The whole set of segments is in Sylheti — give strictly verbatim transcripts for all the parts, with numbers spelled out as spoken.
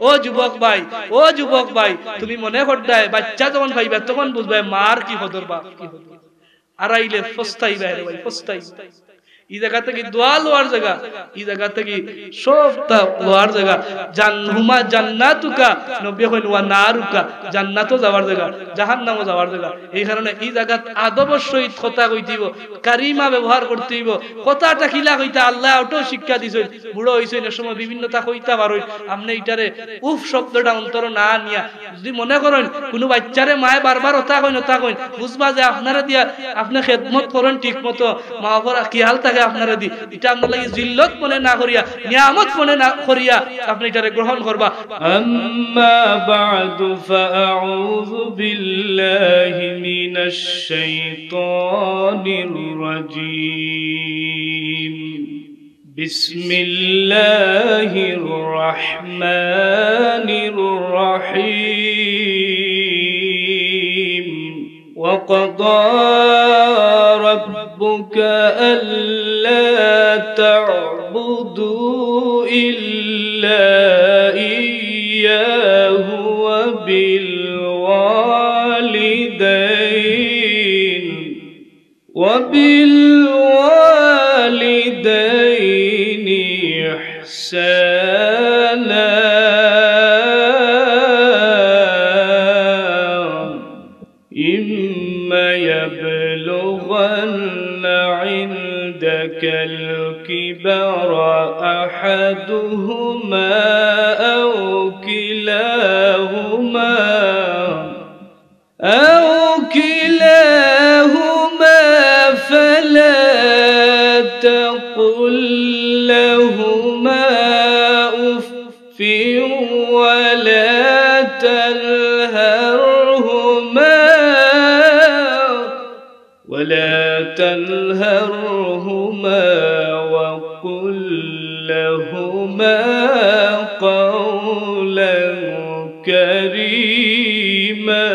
ও যুবক ভাই, ও যুবক ভাই, তুমি মনে করদায় বাচ্চা যখন পাইবা তখন বুঝবায় মার কি কদর, বাপ কি কদর। আরাইলে ফস্তাইবায় রে ভাই, ফস্তাইবায়। ই জাগা থাকি দোয়া লওয়ার জাগা, ই জাগা থাকি সবটা লওয়ার জাগা। জান-, হুমা জান্নাতুকা, নবীয়ে কইন, "ওয়া নারুকা", জান্নাতও যাওয়ার জাগা, জাহান্নামও যাওয়ার জাগা। এই কারণে ই জাগাত আদবর সহিত কথা কইতে অইবো, কারিমা ব্যবহার করতে অইবো। কথাটা কিলা কইতা, আল্লায় অটাও শিক্ষা দিছইন। বুড়া অইছইন, এক সময় বিভিন্নতা কইতা পারইন। আপনে ইটারে উফ শব্দটা অন্তরো না আনিয়া, যুদি মনে করইন কুনু বাইচ্চারে মায়ে বারবার অতা কইন, অতা কইন, বুঝবা যে আপনারে দিয়া আপনে খেদমত করইন ঠিক মতো, মা বাবার খিয়াল থাকে আপনারে দি, ইটা আপনার লাগি জিল্লত মনে না করিয়া, নিয়ামত মনে না করিয়া আপনে ইটারে গ্রহণ করবা। أما بعد فأعوذ بالله من الشيطان الرجيم. بسم الله الرحمن الرحيم. وقضى ربك ألا تعبدوا إلا إياه وبالوالدين وبالوالدين إحسانا. إما يبلغن عندك الكبر أحدهما أو كلاهما أو كلاهما فلا تقل لهما أف ولا تنهرهما ولا تنهرهما وقل لهما قولا كريما.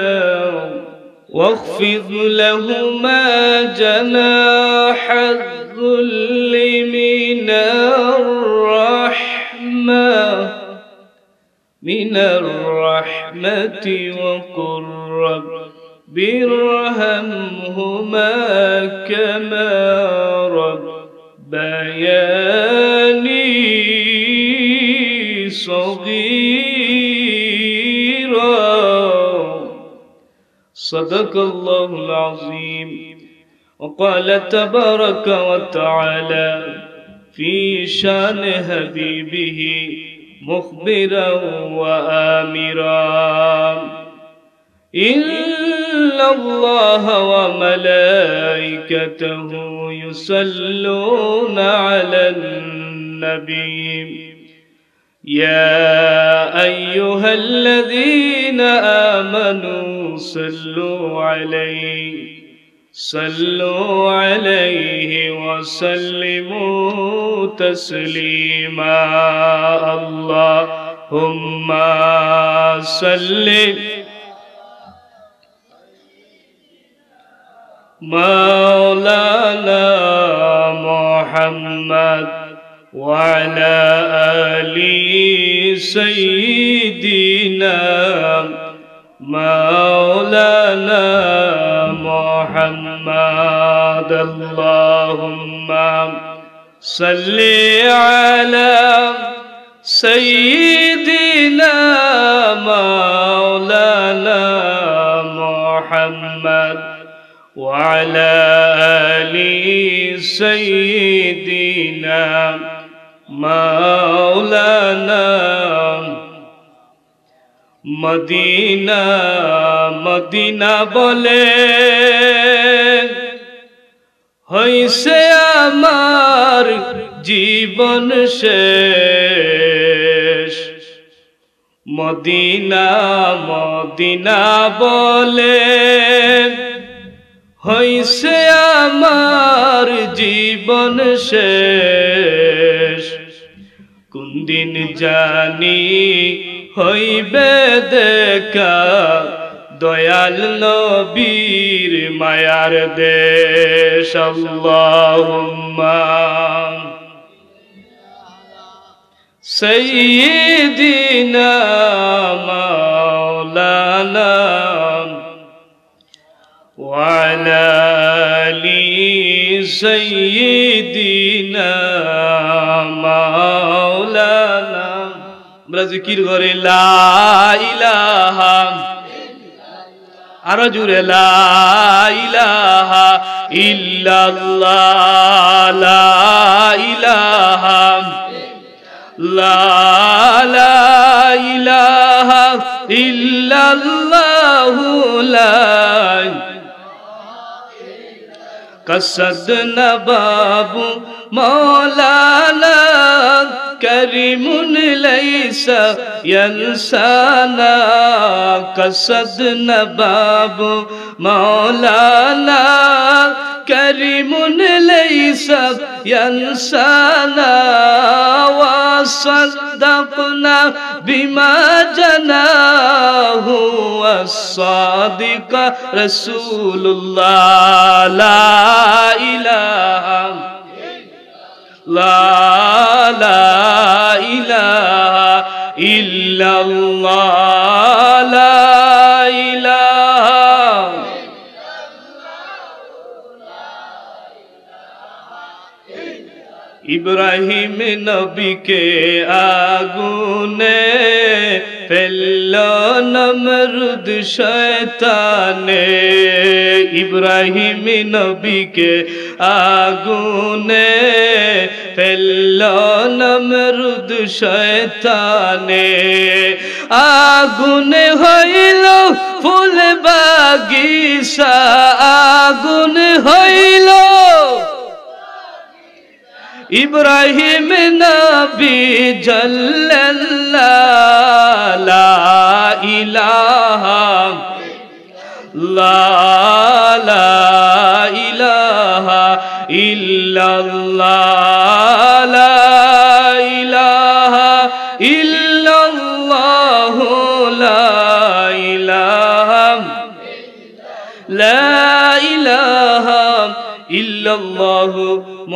واخفض لهما جناح الذل من الرحمة، من الرحمة وقل رب ارحمهما كما ربياني صغيرا. صدق الله العظيم. وقال تبارك وتعالى في شان حبيبه مخبرا وآمرا: إن الله وملائكته يصلون على النبي، يا أيها الذين آمنوا صلوا عليه، صلوا عليه وسلموا تسليما. اللهم صل مولانا محمد وعلى آل سيدنا مولانا محمد. اللهم صل على سيدنا مولانا محمد وعلى آل سيدنا مولانا. মদিনা, মদিনা বলে হইছে আমার জীবন শেষ। মদিনা, মদিনা বলে হইছে আমার জীবন শেষ। কোন দিন জানি হইবে দেখা দয়াল নবীর মায়ার দেশ। আল্লাহুম্মা سيدنا مولانا وعلى آل سيدنا مولانا। আমরা জিকির করি লা ইলাহা, আরো জোরে লা ইলাহা ইল্লাল্লাহ, লা ইলাহা لا، لا إله إلا الله، لا। قصدنا باب مولانا، كريم ليس ينسانا. قصدنا باب مولانا، كريم ليس ينسانا، وصدقنا بما جناه الصادق رسول الله. لا إله، لا، لا إله إلا الله. لا إله। ইব্রাহিম নবীকে আগুনে ফেলল নমরুদ শয়তানে। ইব্রাহিম নবীকে আগুনে ফেলল নমরুদ শয়তানে। আগুন হইল ফুল বাগিচা, আগুন হইল ইব্রাহিম নবী জ্বললেন। লা ইলাহা, লা ইলাহা ইল্লাল্লাহ, লা ইলাহা ইল্লাল্লাহ, লা ইলাহা لا إله إلا الله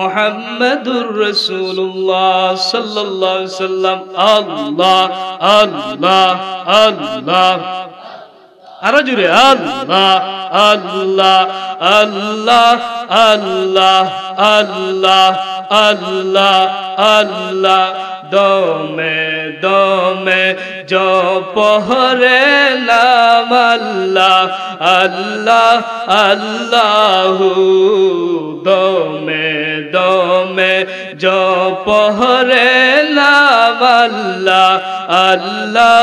محمد رسول الله صلى الله عليه وسلم. الله، الله، الله. আরো জোরে, الله، الله، الله، الله، الله، الله. দমে দমে জপ হরে নাম আল্লাহ, আল্লাহ, আল্লাহু। দমে দমে জপ হরে নাম আল্লাহ, আল্লাহ,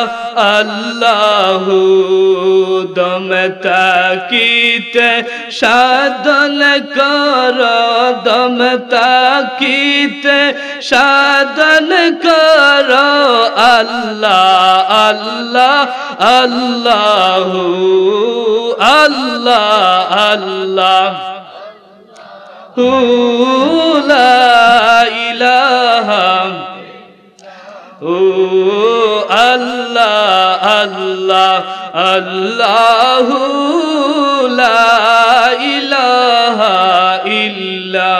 আল্লাহু। দম থাকিতে সাধন কর, দম থাকিতে সাধন কর। আল্লাহ, আল্লাহ, আল্লাহু, আল্লাহ, আল্লাহ। লা ইলাহা ও আল্লাহ, আল্লাহ, আল্লাহু লা ইলাহা ইল্লা।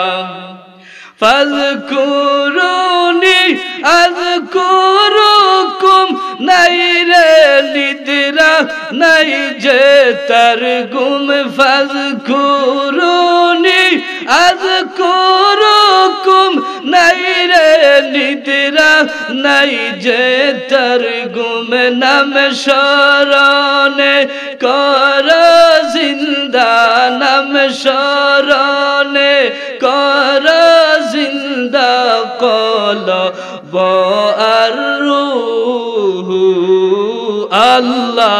ফাযকুরুনি আযকুরুকুম, নাই রে নিদ্রা, নাই যে তার ঘুম। ফাযকুরুনি আযকুরুকুম, নাই রে নিদ্রা, নাই যে তার ঘুম। নাম স্মরণে কর জিন্দা, নাম স্মরণে কর জিন্দা কলব আর রূহ। আল্লাহ,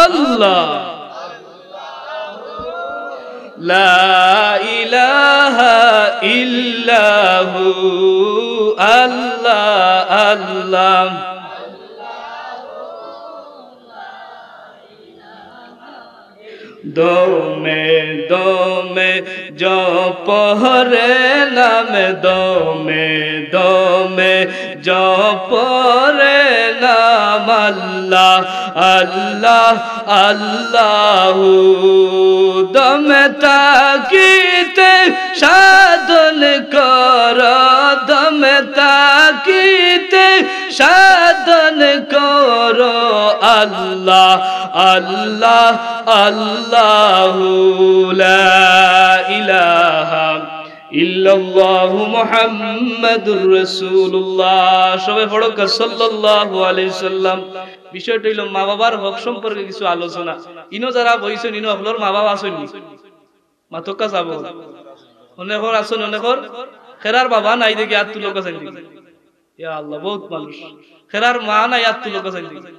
আল্লাহ। লা ইলাহা ইল্লাহু, আল্লাহ, আল্লাহ। দমে দমে জপ হরে নাম, দমে দমে জপ হরে নাম। আল্লাহ, আল্লাহ, আল্লাহু। দম থাকিতে সাধন কর, দম থাকিতে করো আল্লাহ, আল্লাহ, আল্লাহু লা ইলাহা ইল্লাল্লাহু মুহাম্মাদুর রাসূলুল্লাহ। সবে পড়ো কা সাল্লাল্লাহু আলাইহি সাল্লাম। বিষয়টা অইলো মা বাবার হক সম্পর্কে কিছু আলোচনা। ইনো যারা বইছইন, ইনো হকলর মা বাবা আছইন নি? মাতউক্কা চাবো। অনেকর আছইন, অনেকর খেরার বাবা নাই দেখি আত তুলউক্কা চাইন দেখি। ইয়া আল্লাহ, বউত মানুষ। খেরার মা নাই আত তুলউক্কা চাইন দেখি।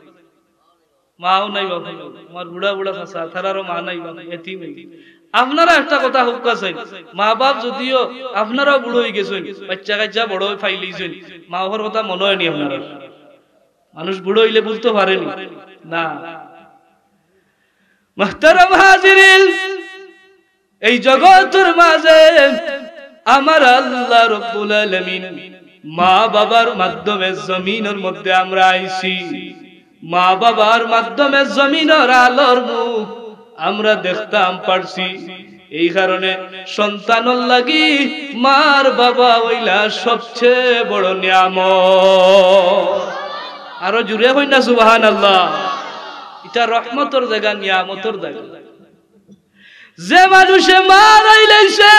মাও নাই বাপ নাই। আমার বুড়া বুড়া চাচা, তারারও মা নাই বাপ নাই, এতিম অইগেছে। আপনারা একটা কথা কউক্কা চাইন, মা বাপ যদিও আপনারাও বুড়া অইগেছইন, বাইচ্চা কাইচ্চা বড় অই ফাইলিছইন, মা বাপর কথা মনো অয়নি আপনারার? মানুষ বুড়া অইলে ভুলতো পারেনি না। মুহতারাম হাজিরিন, এই জগতর মাঝে আমার আল্লাহ রব্বুল আলামিন মা বাবার মাধ্যমে জমিনর মধ্যে আমরা আইছি। মা বাবার মাধ্যমে জমিনর আলোর মুখ আমরা দেখতাম পারছি। এই কারণে সন্তানর লাগি মার বাবা অইলা সবচেয়ে বড় নিয়ামত। আরো জুরে কইন না সুবহানাল্লাহ। ইটা রহমতর জাগা, নিয়ামতর জাগা। যে মানুষে মা হারাইলাইছে,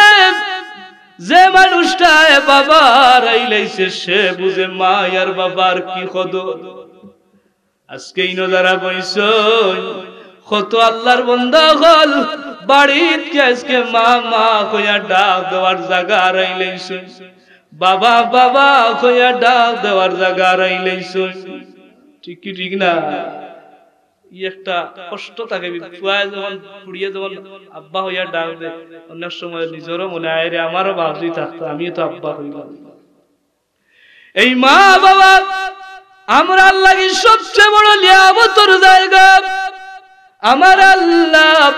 যে মানুষটায় বাবা হারাইলাইছে, সে বুঝে মা আর বাবার কি কদর। আজকে ইনো যারা বইছইন, কত আল্লাহর বন্দা অকল বাড়িত গিয়া আজকে মা, মা কইয়া ডাক দেওয়ার জাগা হারাইলাইছইন, বাবা, বাবা কইয়া ডাক দেওয়ার জাগা হারাইলাইছইন। ঠিক কি ঠিক না? ই একটা কষ্ট থাকে, ফুয়ায় যখন, ফুড়িয়ে যখন আব্বা কইয়া ডাক দেয়, অনেক সময় নিজরও মনে অয়, "রে, আমারও বাপ যদি থাকতো, আমিও তো আব্বা কইলাম।" এই মা বাবা আমরার লাগি সবচেয়ে বড় নিয়ামতর জাগা। আমার আল্লাহ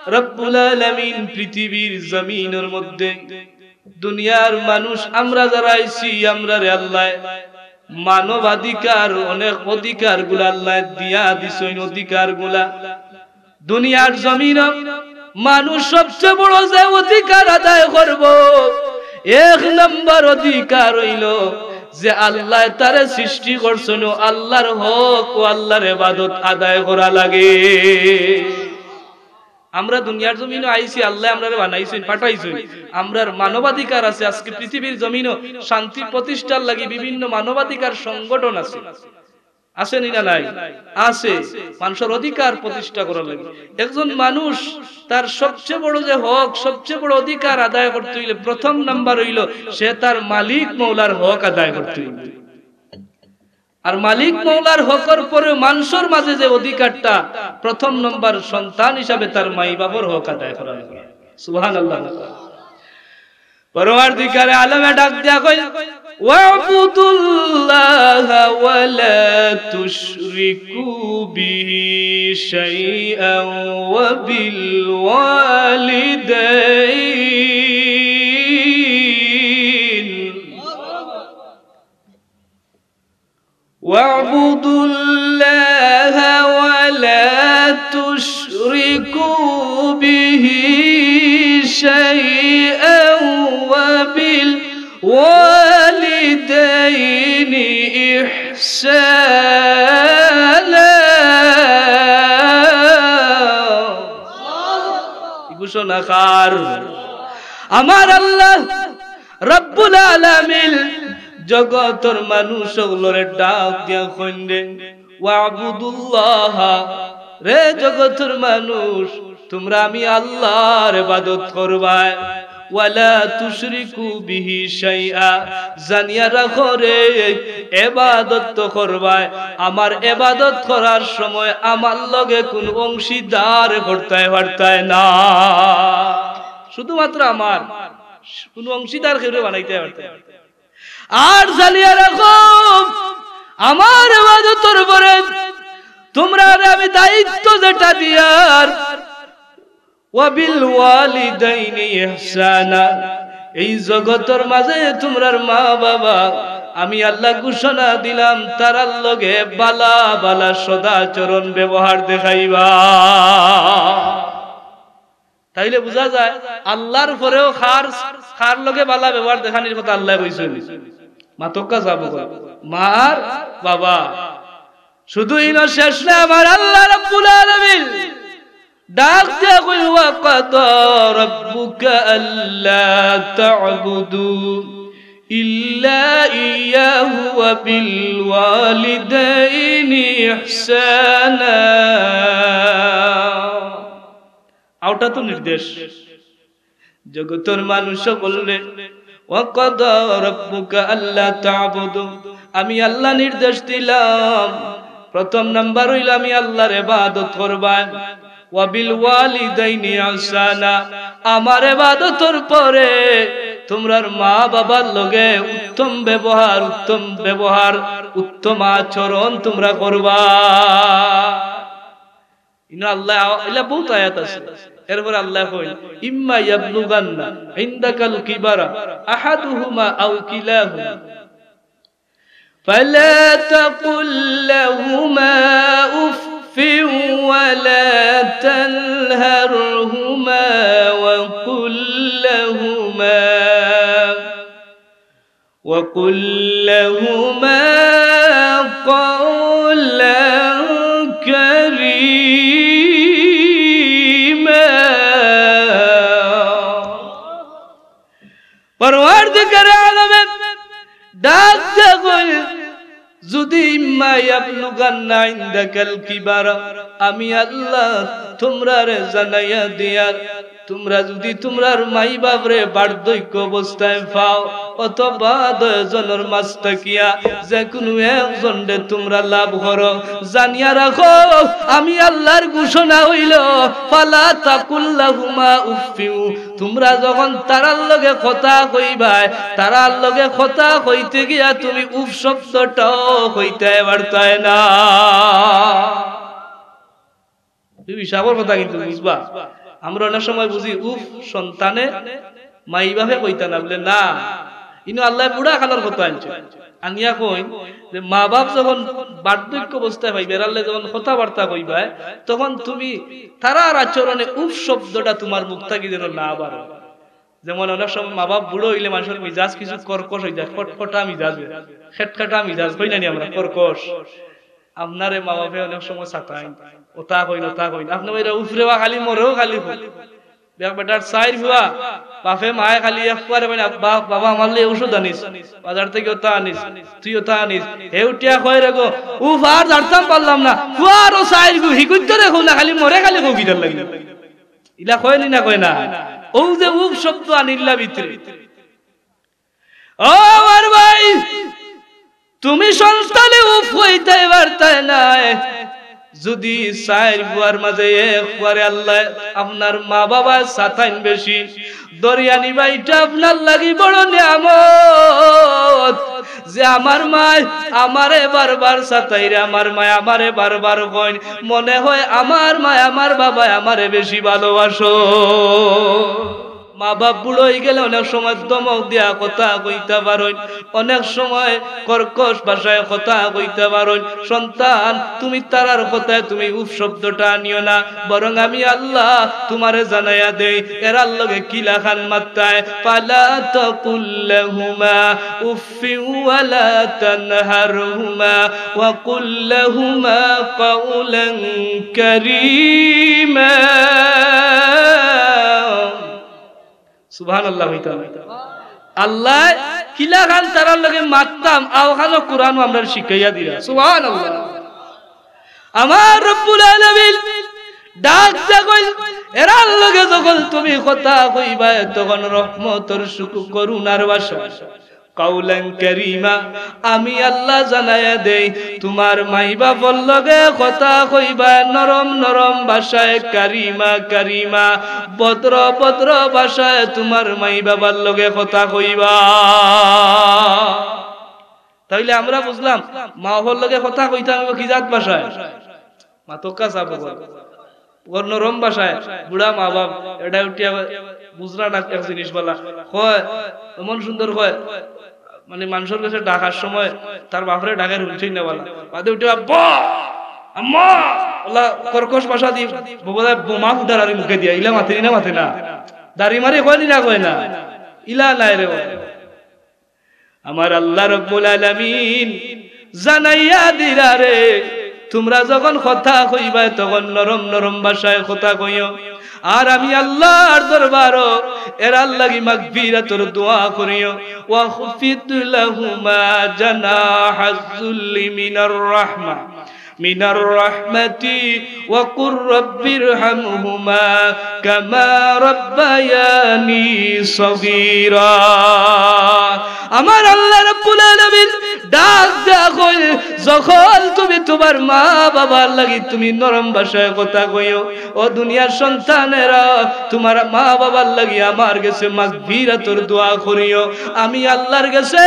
রব্বুল আলামিন পৃথিবীর জমিনর মধ্যে দুনিয়ার মানুষ আমরা যারা আইছি, আমরারে আল্লায় মানবাধিকার, অনেক অধিকারগুলা আল্লায় দিয়া দিছইন, অধিকারগুলা। দুনিয়ার জমিন মানুষ সবচেয়ে বড় যে অধিকার আদায় করব, এক নম্বর অধিকার অইলো যে আল্লায় তারে সৃষ্টি করছইন, আল্লাহর হক ও আল্লাহর ইবাদত আদায় করা লাগে। আমরা দুনিয়ার জমিনো আইছি, আল্লায় আমরারে বানাইছইন, পাঠাইছইন। আমরার মানবাধিকার আছে। আজকে পৃথিবীর জমিনো শান্তি প্রতিষ্ঠার লাগি বিভিন্ন মানবাধিকার সংগঠন আছে, আছে নি না নাই? আছে। মানুষর অধিকার প্রতিষ্ঠা করার লাগি। একজন মানুষ তার সবচেয়ে বড় যে হক, সবচেয়ে বড় অধিকার আদায় করতে অইলে প্রথম নাম্বার অইলো সে তার মালিক মৌলার হক আদায় করতে অইবে। আর মালিক মৌলার হকর পরে মানুষর মাঝে যে অধিকারটা, প্রথম নম্বর সন্তান হিসাবে তার মাই বাবার হক আদায় করা লাগে। সুবহানাল্লাহ। পরওয়ারদিগারে আলমে ডাক দিয়া কইন, "ওয়াবুদুল্লাহা ওয়া লা তুশরিকু বিহি শাইআন ওয়া বিল ওয়ালিদাইন।" واعبدوا الله ولا تشركوا به شيئا وبالوالدين إحسانا. ঘোষণা কার? আমার আল্লাহ রব্বুল আলামিন জগতর মানুষ অকলরে ডাক দিয়া কইন রে, "ওয়াবুদুল্লাহ, রে জগতর মানুষ, তুমরা আমি আল্লাহর ইবাদত করবায়, ওয়ালা তুশরিকু বিহি শাইআ, জানিয়া রাখো রে, ইবাদত তো করবায়, আমার ইবাদত করার সময় আমার লগে কুনু অংশীদার করতায় পারতায় না, শুধুমাত্র আমার, কুনু অংশীদার কেউরে বানাইতায় পারতায় না।" আর জানিয়া রাখো, আমার ইবাদতর পরে তুমরারে আমি দায়িত্ব যেটা দিয়ার, ওয়াবিল ওয়ালিদাইনি ইহসানা, এই জগতর মাঝে তুমরার মা বাবা, আমি আল্লাহ ঘোষণা দিলাম, তারার লগে বালা বালা সদাচরণ ব্যবহার দেখাইবা। তাইলে বুঝা যায়, আল্লাহর পরেও কার, কার লগে বালা ব্যবহার দেখানির কথা আল্লায় কইছইন। মাতউক্কা চাবো, মা আর বাবা। শুধু ইনো শেষ না, আমার আল্লাহ রাব্বুল আলামিন ডাক দিয়া কইল, "ওয়া কাদা রাব্বুকা আল্লা তা'বুদু ইল্লা ইয়াহু ওয়া বিল ওয়ালিদাইনি ইহসানা।" অউটা তো নির্দেশ। জগতর মানুষ বললে, "ওয়া কাদা রাব্বুকা আল্লা তা'বুদু।" আমি আল্লাহ নির্দেশ দিলাম, প্রথম নাম্বার অইল আমি আল্লাহর ইবাদত করবায়। "ওয়া বিল ওয়ালিদাইনি ইহসানা।" আমার ইবাদতর পরে তুমরার মা বাবার লগে উত্তম ব্যবহার, উত্তম ব্যবহার, উত্তম আচরণ তুমরা করবা। ইনো আল্লাহ, ইলা বউত আয়াত আছে। এরপরে আল্লাহ কইন, "ইম্মা ইয়াবলুগান্না ইনদাকাল কিবারা আহাদুহুমা আও কিলাহুমা ফালা তাকুল লাহুমা উফফিন ওয়ালা তানহারহুমা ওয়া কুল লাহুমা" وقل لهما قولا كريما। পরওয়ারদিগারে আলমে ডাক দিয়া কইল, যদি ইম্মা ইয়াবলুগান্না ইনদাকাল কিবারা, আমি আল্লাহ তুমরারে জানাইয়া দিয়ার, তুমরা যদি তুমরার মাই বাপরে বার্ধক্য অবস্থায় পাও, অথবা দুইজনর মাঝ থাকিয়া যে কুনু একজনরে তুমরা লাভ করো, জানিয়া রাখো, আমি আল্লাহর ঘোষণা অইল, ফালা তাকুল লাহুমা উফফিউ, তুমরা যখন তারার লগে কথা কইবায়, তারার লগে কথা কইতে গিয়া তুমি উফ শব্দটাও কইতায় পারতায় না। তুমি হিসাবর কথা কিন্তু বুঝবা। আমরা অনেক সময় বুঝি, "উফ, সন্তানে মাই বাপে কইতা না", বলে না। ইনো আল্লাহ বুড়া কালর কথা আনছে, আনিয়া কইন যে মা বাপ যখন বার্ধক্য অবস্থায় পাইবে, এরার লগে যখন কথাবার্তা কইবায়, তখন তুমি তারার আচরণে উফ শব্দটা তুমার মুখ থাকি যেন না বারয়। যেমন অনেক সময় মা বাপ বুড়া অইলে মানষর মিজাজ কিছু কর্কশ অই যায়, খটখটা মিজাজ অয়, খেটখেটা মিজাজ, কই না নি আমরা, কর্কশ। আপনারে মা বাপে অনেক সময় সাতাইন, ওতা কইন, ওতা কইন, আপনে কইরা উফরেবা খালি, মরেও খালি কইন। বেটার চাইর ফুয়া, বাপে মায়ে খালি এক ফুয়ারে কইন, "বাবা, আমার লাগি ঔষধ আনিস, বাজার থাকি ওতা আনিস, তুই ওতা আনিস।" হে উঠিয়া কয়, "রে গো, উফ আর জারতাম পারলাম না, ফুয়া আরো চাইর গু, হিগুইত্তরে কও না, খালি মরে খালি কও কিতার লাগি?" ইলা কয় নি না কয় না? অউ যে উফ শব্দ আনিল্লা ভিতরে। ও আমার ভাই, তুমি সন্তানে উফ কইতায় পারতায় নায়। যদি চাইর ফুয়ার মাঝে এক ফুয়ারে আল্লায় আপনার মা বাবায় সাতাইন বেশি, ধরিয়া নিবা, ইটা আপনার লাগি বড় নিয়ামত। যে আমার মায় আমারে বারবার সাতাইরা, আমার মায় আমারে বারবার কইন, মনে হয় আমার মায় আমার বাবায় আমারে বেশি ভালোবাসো। মা বাপ বুড়া অই গেলে অনেক সময় ধমক দিয়া কথা কইতা পারইন, অনেক সময় কর্কশ ভাষায় কথা কইতা পারইন, "সন্তান, তুমি তারার কথায় তুমি উফ শব্দটা আনিও না, বরং আমি আল্লাহ তুমারে জানাইয়া দেই, এরার লগে কিলাখান মাততায়।" ফালা তাকুল লাহুমা উফফিন ওয়ালা তানহারহুমা ওয়া কুল লাহুমা কাওলান কারীমা। সুবহানাল্লাহ কইতাম। আল্লায় কিলাখান তারার লগে মাততাম, অউখানও কুরআনো আমরারে শিখাইয়া দিরা। সুবহানাল্লাহ। আমার রব্বুল আলামিন ডাক দিয়া কইল, এরার লগে যখন তুমি কথা কইবায়, তখন রহমতর শুকুর করুণার ভাষা। কাওলান কারীমা, আমি আল্লাহ জানাইয়া দেই, তুমার মাই বাপর লগে কথা কইবায় নরম নরম ভাষায়, কারীমা, কারীমা, ভদ্র ভদ্র ভাষায় তুমার মাই বাবার লগে কথা কইবা। তাইলে আমরা বুঝলাম, মা বাপর লগে কথা কইতাম অইবো কি জাত ভাষায়? মাতক্কা সাব বল। ওর নরম ভাষায়, বুড়া মা বাপ, এটা উঠিয়া বুঝরা না এক জিনিস বলা। কয়, এমন সুন্দর কয়, মানে মানষর গেছে ডাকার সময় তার বাপরে ডাকে হুনছইন না বলা। বাদে উঠিয়া, "আব্বা, আম্মা", ওলা কর্কশ ভাষা দি, বোবা বোমা ফুটার আর মুখে দিয়া, ইলা মাতে নি না মাতে না? দাড়ি মারি কয় নি না কয় না? ইলা নায় রে বাবা। আমার আল্লাহ রব্বুল আলামিন জানাইয়া দিরা রে, তুমরা যখন কথা কইবায় তখন নরম নরম ভাষায় কথা কইও। আর আমি আল্লাহর দরবারো এরার লাগি মাগফিরাতর দোয়া করিও। واخفض لهما جناح الذل من الرحمة من الرحمة وقل رب ارحمهما كما ربياني صغيرا। আমার আল্লাহ রাব্বুল আলামিন ডাক দেয়া কইল, যখন তুমি তুমার মা বাবার লাগি তুমি নরম ভাষায় কথা কইও, ও দুনিয়ার সন্তানেরা, তুমার মা বাবার লাগি আমার গেছে মাগফিরাতর দোয়া করিও। আমি আল্লাহর গেছে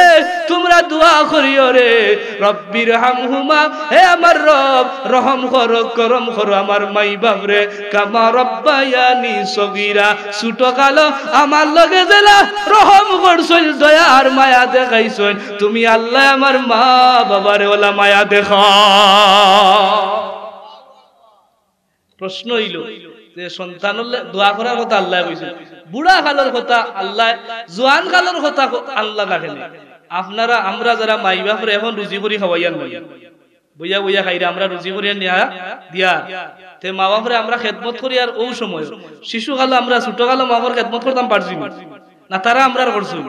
তুমরা দোয়া করিও রে, রব্বির হামহুমা, হে আমার রব, রহম করো, করম করো আমার মাই বাপরে, কামা রব্বায়ানি সগীরা, ছোট কালো আমার লগে যেলা রহম করছইন, দয়া আর মায়া দেখাইছইন, তুমি আল্লাহ আমার মা বাবারে ওলা মায়া দেখা। প্রশ্ন অইল যে সন্তানর লে-, দোয়া করার কথা আল্লাহ কইছইন, বুড়া কালর কথা আল্লাহ, জোয়ান কালর কথা ক-, আল্লাহ না কেনে? আপনারা, আমরা যারা মাই বাপরে এখন রুজি করি খাওয়াইয়ার নাই, বইয়া বইয়া খাইরা আমরা রুজি করিয়া নিয়া দিয়া, তে মা বাপরে আমরা খেদমত করিয়ার অউ সময়, শিশু কালো আমরা ছোট কালো মা বাপর খেদমত করতাম পারছি না, না তারা আমরার করছইন।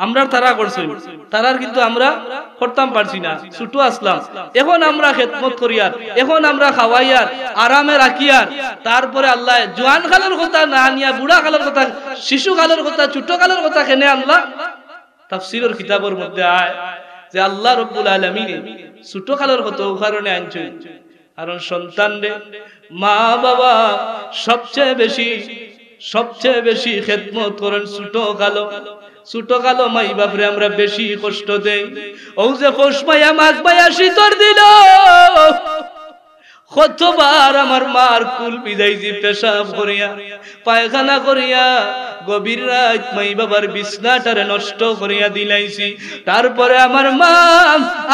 আমরার তারা করছইন, তারার কিন্তু আমরা করতাম পারছি না, ছোট আছলাম। এখন আমরা খেদমত করিয়ার, এখন আমরা খাওয়াইয়ার, আরামে রাখিয়ার, তারপরে আল্লাহ জোয়ান কালর কথা না আনিয়া বুড়া কালর কথা, শিশু কালর কথা, ছোট কালর কথা কেনে আনলা? তাফসীরর কিতাবর মধ্যে আয় যে আল্লাহ রব্বুল আলামিনে ছোট কালর কথা অউ কারণে আনছইন, কারণ সন্তানরে মা বাবা সবচেয়ে বেশি, সবচেয়ে বেশি খেদমত করইন ছোট কালো। ছোট কালো মাই বাপরে আমরা বেশি কষ্ট দেই। অউ যে পৌষ মায়া, মাঘ মায়া, শীতর দিন, কতবার আমার মার কুল ভিজাইছি পেশাব করিয়া, পায়খানা করিয়া, গভীর রাইত মাই বাবার বিছনাটারে নষ্ট করিয়া দিলাইছি। তারপরে আমার মা,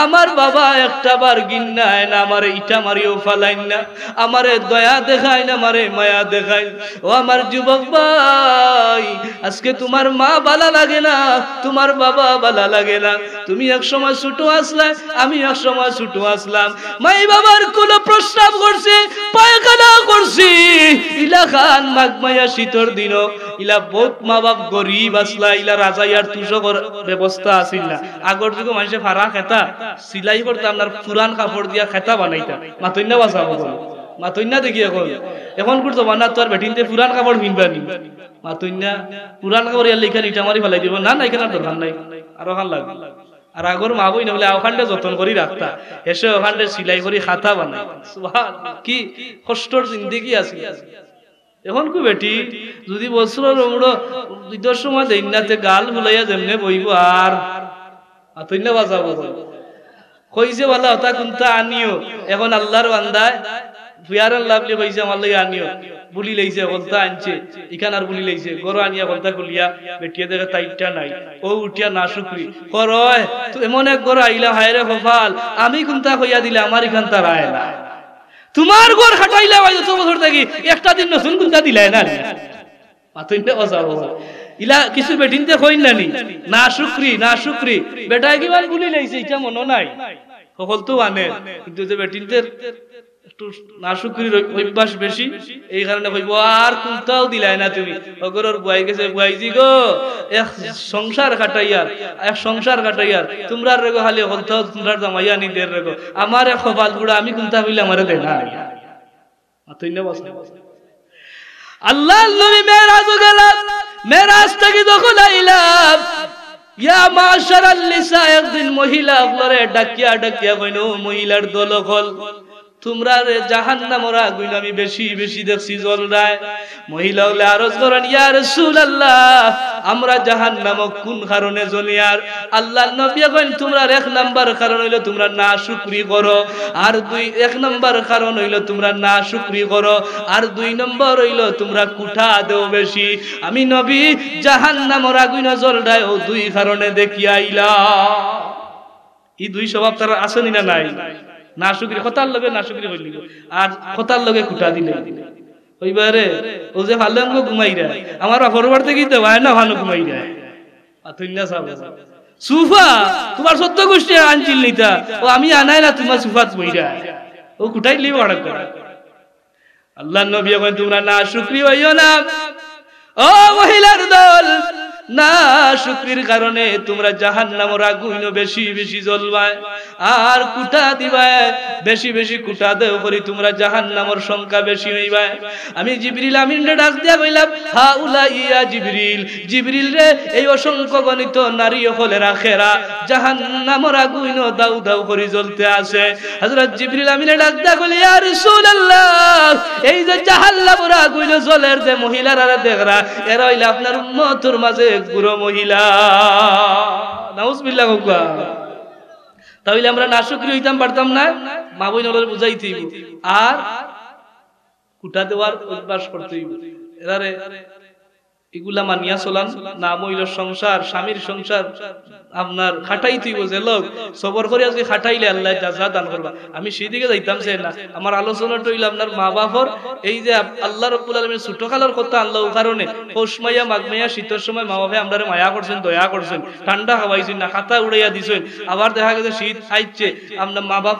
আমার বাবা একটা বার গিন্নায় না, আমারে ইটা মারিও ফালাইন না, আমারে দয়া দেখাইন, আমারে মায়া দেখাইন। ও আমার যুবক ভাই, আজকে তুমার মা বালা লাগে না, তুমার বাবা বালা লাগে না। তুমি এক সময় ছোট আছলায়, আমি এক সময় ছোট আছলাম। মাই বাবার কুলো প্রস্রাব করছি, পায়খানা করছি, ইলা খান মাঘ মায়া শীতর দিনও, ইলা বউত মা বাপ গরিব আছলা, ইলা রাজাইয়ার তুষকর ব্যবস্থা আছিল না। আগর যুগো মানষে ফাড়া খেতা সিলাই করতা, আপনার পুরান কাপড় দিয়া খেতা বানাইতা। মাতইন না বাছা বলো, মাতইন না দেখি এখন। এখনকুর জমানাত তো আর বেটিন্তে পুরান কাপড় পিনবা নি। মাতইন না, পুরান কাপড় ইয়ার ইখান ইটা মারি ফালাই দিবো। না, না, ইখান আর দরকার নাই, আরো খান লাগবো। আর আগর মা বইন অকলে অখানরে যতন করি রাখতা, হেষে অখানরে সিলাই করি খাতা বানাই। সুবহান, কি কষ্টর জিন্দেগি আছিল। এখনকু বেটি যুদি বছরর উমরো ইদর সময় দেইন না, তে গাল ফুলাইয়া যেমনে বইবো আর। মাতইন না বাছা বলো। কইছে বালা অতা কুন্তা আনিও, এখন আল্লাহর বান্দায় Fair and Lovely কইছে আমার লাগি আনিও, ভুলি লাইছে, হকলতা আনছে, ইখান আর ভুলি লাইছে। ঘরো আনিয়া হকলতা খুলিয়া বেটিয়ে দেখে তাইরটা নাই। অউ উঠিয়া নাশুকরি। কয়, "তো এমন এক ঘরো আইলাম, হায়রে কপাল, আমি কুন্তা কইয়া দিলে আমার ইখান তারায় না। তুমার ঘর খাটাইলাম অউ যত বছর থাকি, একটা দিন নতুন কুন্তা দিলায় না।" মাতইন না বাছা বলো। ইলা কিছু বেটিন্তে কইন না নি, নাশুকরি, নাশুকরি। বেটায় কিমান ভুলি লাইছে, ইটা মনো নাই। হকলতাউ আনে, কিন্তু যে বেটিন্তের একটু নাশুকরির অভ-, অভ্যাস বেশি, এই কারণে কইবো, "আর কুন্তাও দিলায় না তুমি।" অগরর বুয়াই গেছে, "বুয়াইজি গো, এক সংসার কাটাইয়ার, এক সংসার কাটাইয়ার, তুমরার রেগো খালি হকলতাউ তুমরার জামাইয়ে আনি দের রেগো। আমার এক কপাল পুড়া, আমি কুন্তা পাইলে আমারে দেয় না।" মাতইন না বাছা। আল্লাহর নবী মেরাজো গেলা, মেরাজ থাকি যখন আইলা, ইয়া মাশারান নিসা, একদিন মহিলা অকলরে ডাকিয়া ডাকিয়া কইন, "ও মহিলার দল অকল, তুমরারে জাহান্নামর আগুইন আমি বেশি বেশি দেখছি জ্বলরায়।" মহিলা অকলে আরজ করইন, "ইয়া রাসূলুল্লাহ, আমরা জাহান্নামো কুন কারণে জ্বলিয়ার?" আল্লাহর নবীয়ে কইন, "তুমরার এক নাম্বার কারণ অইলো তুমরা নাশুকরি করো, আর দুই, এক নাম্বার কারণ অইলো তুমরা নাশুকরি করো, আর দুই নম্বর অইলো তুমরা কুটা দেও বেশি। আমি নবী জাহান্নামর আগুইনো জ্বলরায় অউ দুই কারণে দেখিয়া আইলাম।" ই দুই স্বভাব তারার আছে নি না নাই? নাশুকরি, কথার লগে নাশুকরি অইলো, আর কথার লগে কুটা দিলে। কইবা রে, অউ যে ফালঙ্গো ঘুমাইরা, আমার বাপর বাড়ি থাকি দেওয়ায় না ফালঙ্গো ঘুমাইরা। মাতইন না বাছা। সোফা, তুমার চৌদ্দ গুষ্টি আনছিল নিতা, অউ আমি আনায় না তুমার সোফাত বইরা। ও কুটাই লিব আড়ক করে। আল্লাহর নবী কইন, "তোমরা নাশুকরি অইও না।" ও মহিলার দল, নাশুকরির কারণে তোমরা জাহান্নামর আগুইনো বেশি বেশি জ্বলবায়, আর কুটা দিবায়, বেশি বেশি কুটা দেও করি তোমরা জাহান্নামর সংখ্যা বেশি অইবায়। আমি জিবরিল আমিনরে ডাক দিয়া কইলাম, "হাউলা ইয়া জিবরিল, জিবরিল রে, এই অসংখ্য গণিত নারী অকলেরা খেরা জাহান্নামর আগুইনো দাউ দাউ করি জ্বলতে আছে।" হযরত জিবরিল আমিনে ডাক দিয়া কইলে, "ইয়া রাসূলুল্লাহ, এই যে জাহান্নামর আগুইনো জ্বলের যে মহিলারারে দেখরা, এরা অইলা আপনার উম্মতর মাঝে এক বুড়ো মহিলা।" নাউজুবিল্লাহ কউক্কা। তাইলে আমরা নাশুকরি অইতাম পারতাম না, মা বইন অকলরে বুঝাইতে অইবো। আর কুটা দেওয়ার অভ্যাস করতে অইবো। এরারে ইগুলা মানিয়া চলান নাম অইলো সংসার, স্বামীর সংসার আপনার খাটাইতে অইবো যে লোক, সবর করি আজকে খাটাইলে আল্লায় জাযা দান করবা। আমি সেই দিকে যাইতাম চাই না, আমার আলোচনাটা অইলো আপনার মা বাপর এই যে আপ-, আল্লাহ রাব্বুল আলামিন ছোটকালর কথা আনলা, ও কারণে পৌষ মাইয়া, মাঘ মাইয়া, শীতর সময় মা বাপে আমরারে মায়া করছইন, দয়া করছইন, ঠান্ডা খাওয়াইছইন না, কাতা উড়াইয়া দিছইন। আবার দেখা গেছে শীত আইছে, আমরা মা বাপ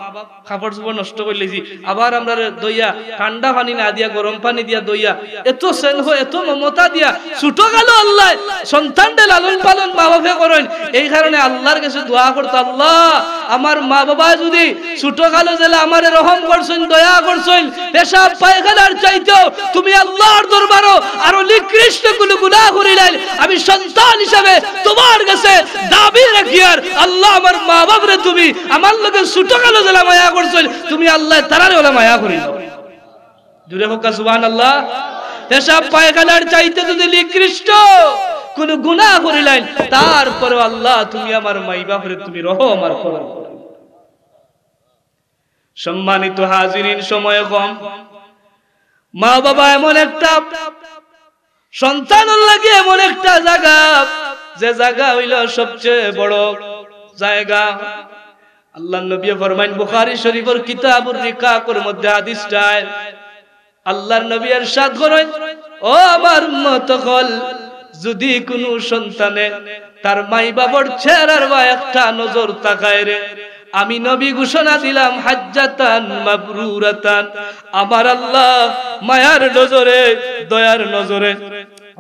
কাপড় চোপড় নষ্ট করিলাইছি, আবার আমরারে দইয়া ঠান্ডা পানি না দিয়া গরম পানি দিয়া দইয়া এত স্নেহ, এত মমতা দিয়া ছোটকালো আল্লায় সন্তানরে লালন পালন মা বাপে করইন। এই কারণে আল্লাহর কাছে দোয়া করতো, "আল্লাহ, আমার মা বাবায় যদি ছোটকালো যেলা আমারে রহম করছইন, দয়া করছইন, পেশাব পায়খানার চাইতেও তুমি আল্লাহর দরবারো আরো নিকৃষ্ট কুনু গুনাহ করিলাইন, আমি সন্তান হিসাবে তোমার কাছে দাবি রাখিয়ার, আল্লাহ, আমার মা বাপরে তুমি আমার লগে ছোটকালো যেলা মায়া করছইন, তুমি আল্লাহ তারারে অলা মায়া করিলাও।" জুরে কউক্কা সুবহানাল্লাহ। পেশাব পায়খানার চাইতে যদি নিকৃষ্ট কুনু গুনাহ করিলাইন, তারপরেও আল্লাহ তুমি আমার মাই বাপরে তুমি রহম আর করম করো। সম্মানিত হাজিরিন, সময় কম। মা বাবা এমন একটা, সন্তানর লাগি এমন একটা জাগা, যে জাগা অইলো সবচেয়ে বড় জাগা। আল্লাহর নবী ফরমাইন, বুখারী শরীফর কিতাবুর রিকাকর মধ্যে হাদিসটায় আল্লাহর নবী ইরশাদ করইন, "ও আমার উম্মত অকল, যদি কুনু সন্তানে তার মাই বাবার চেহারার বায় একটা নজর তাকায় রে, আমি নবী ঘোষণা দিলাম, হাজ্জাতান মাবরুরাতান, আমার আল্লাহ মায়ার নজরে, দয়ার নজরে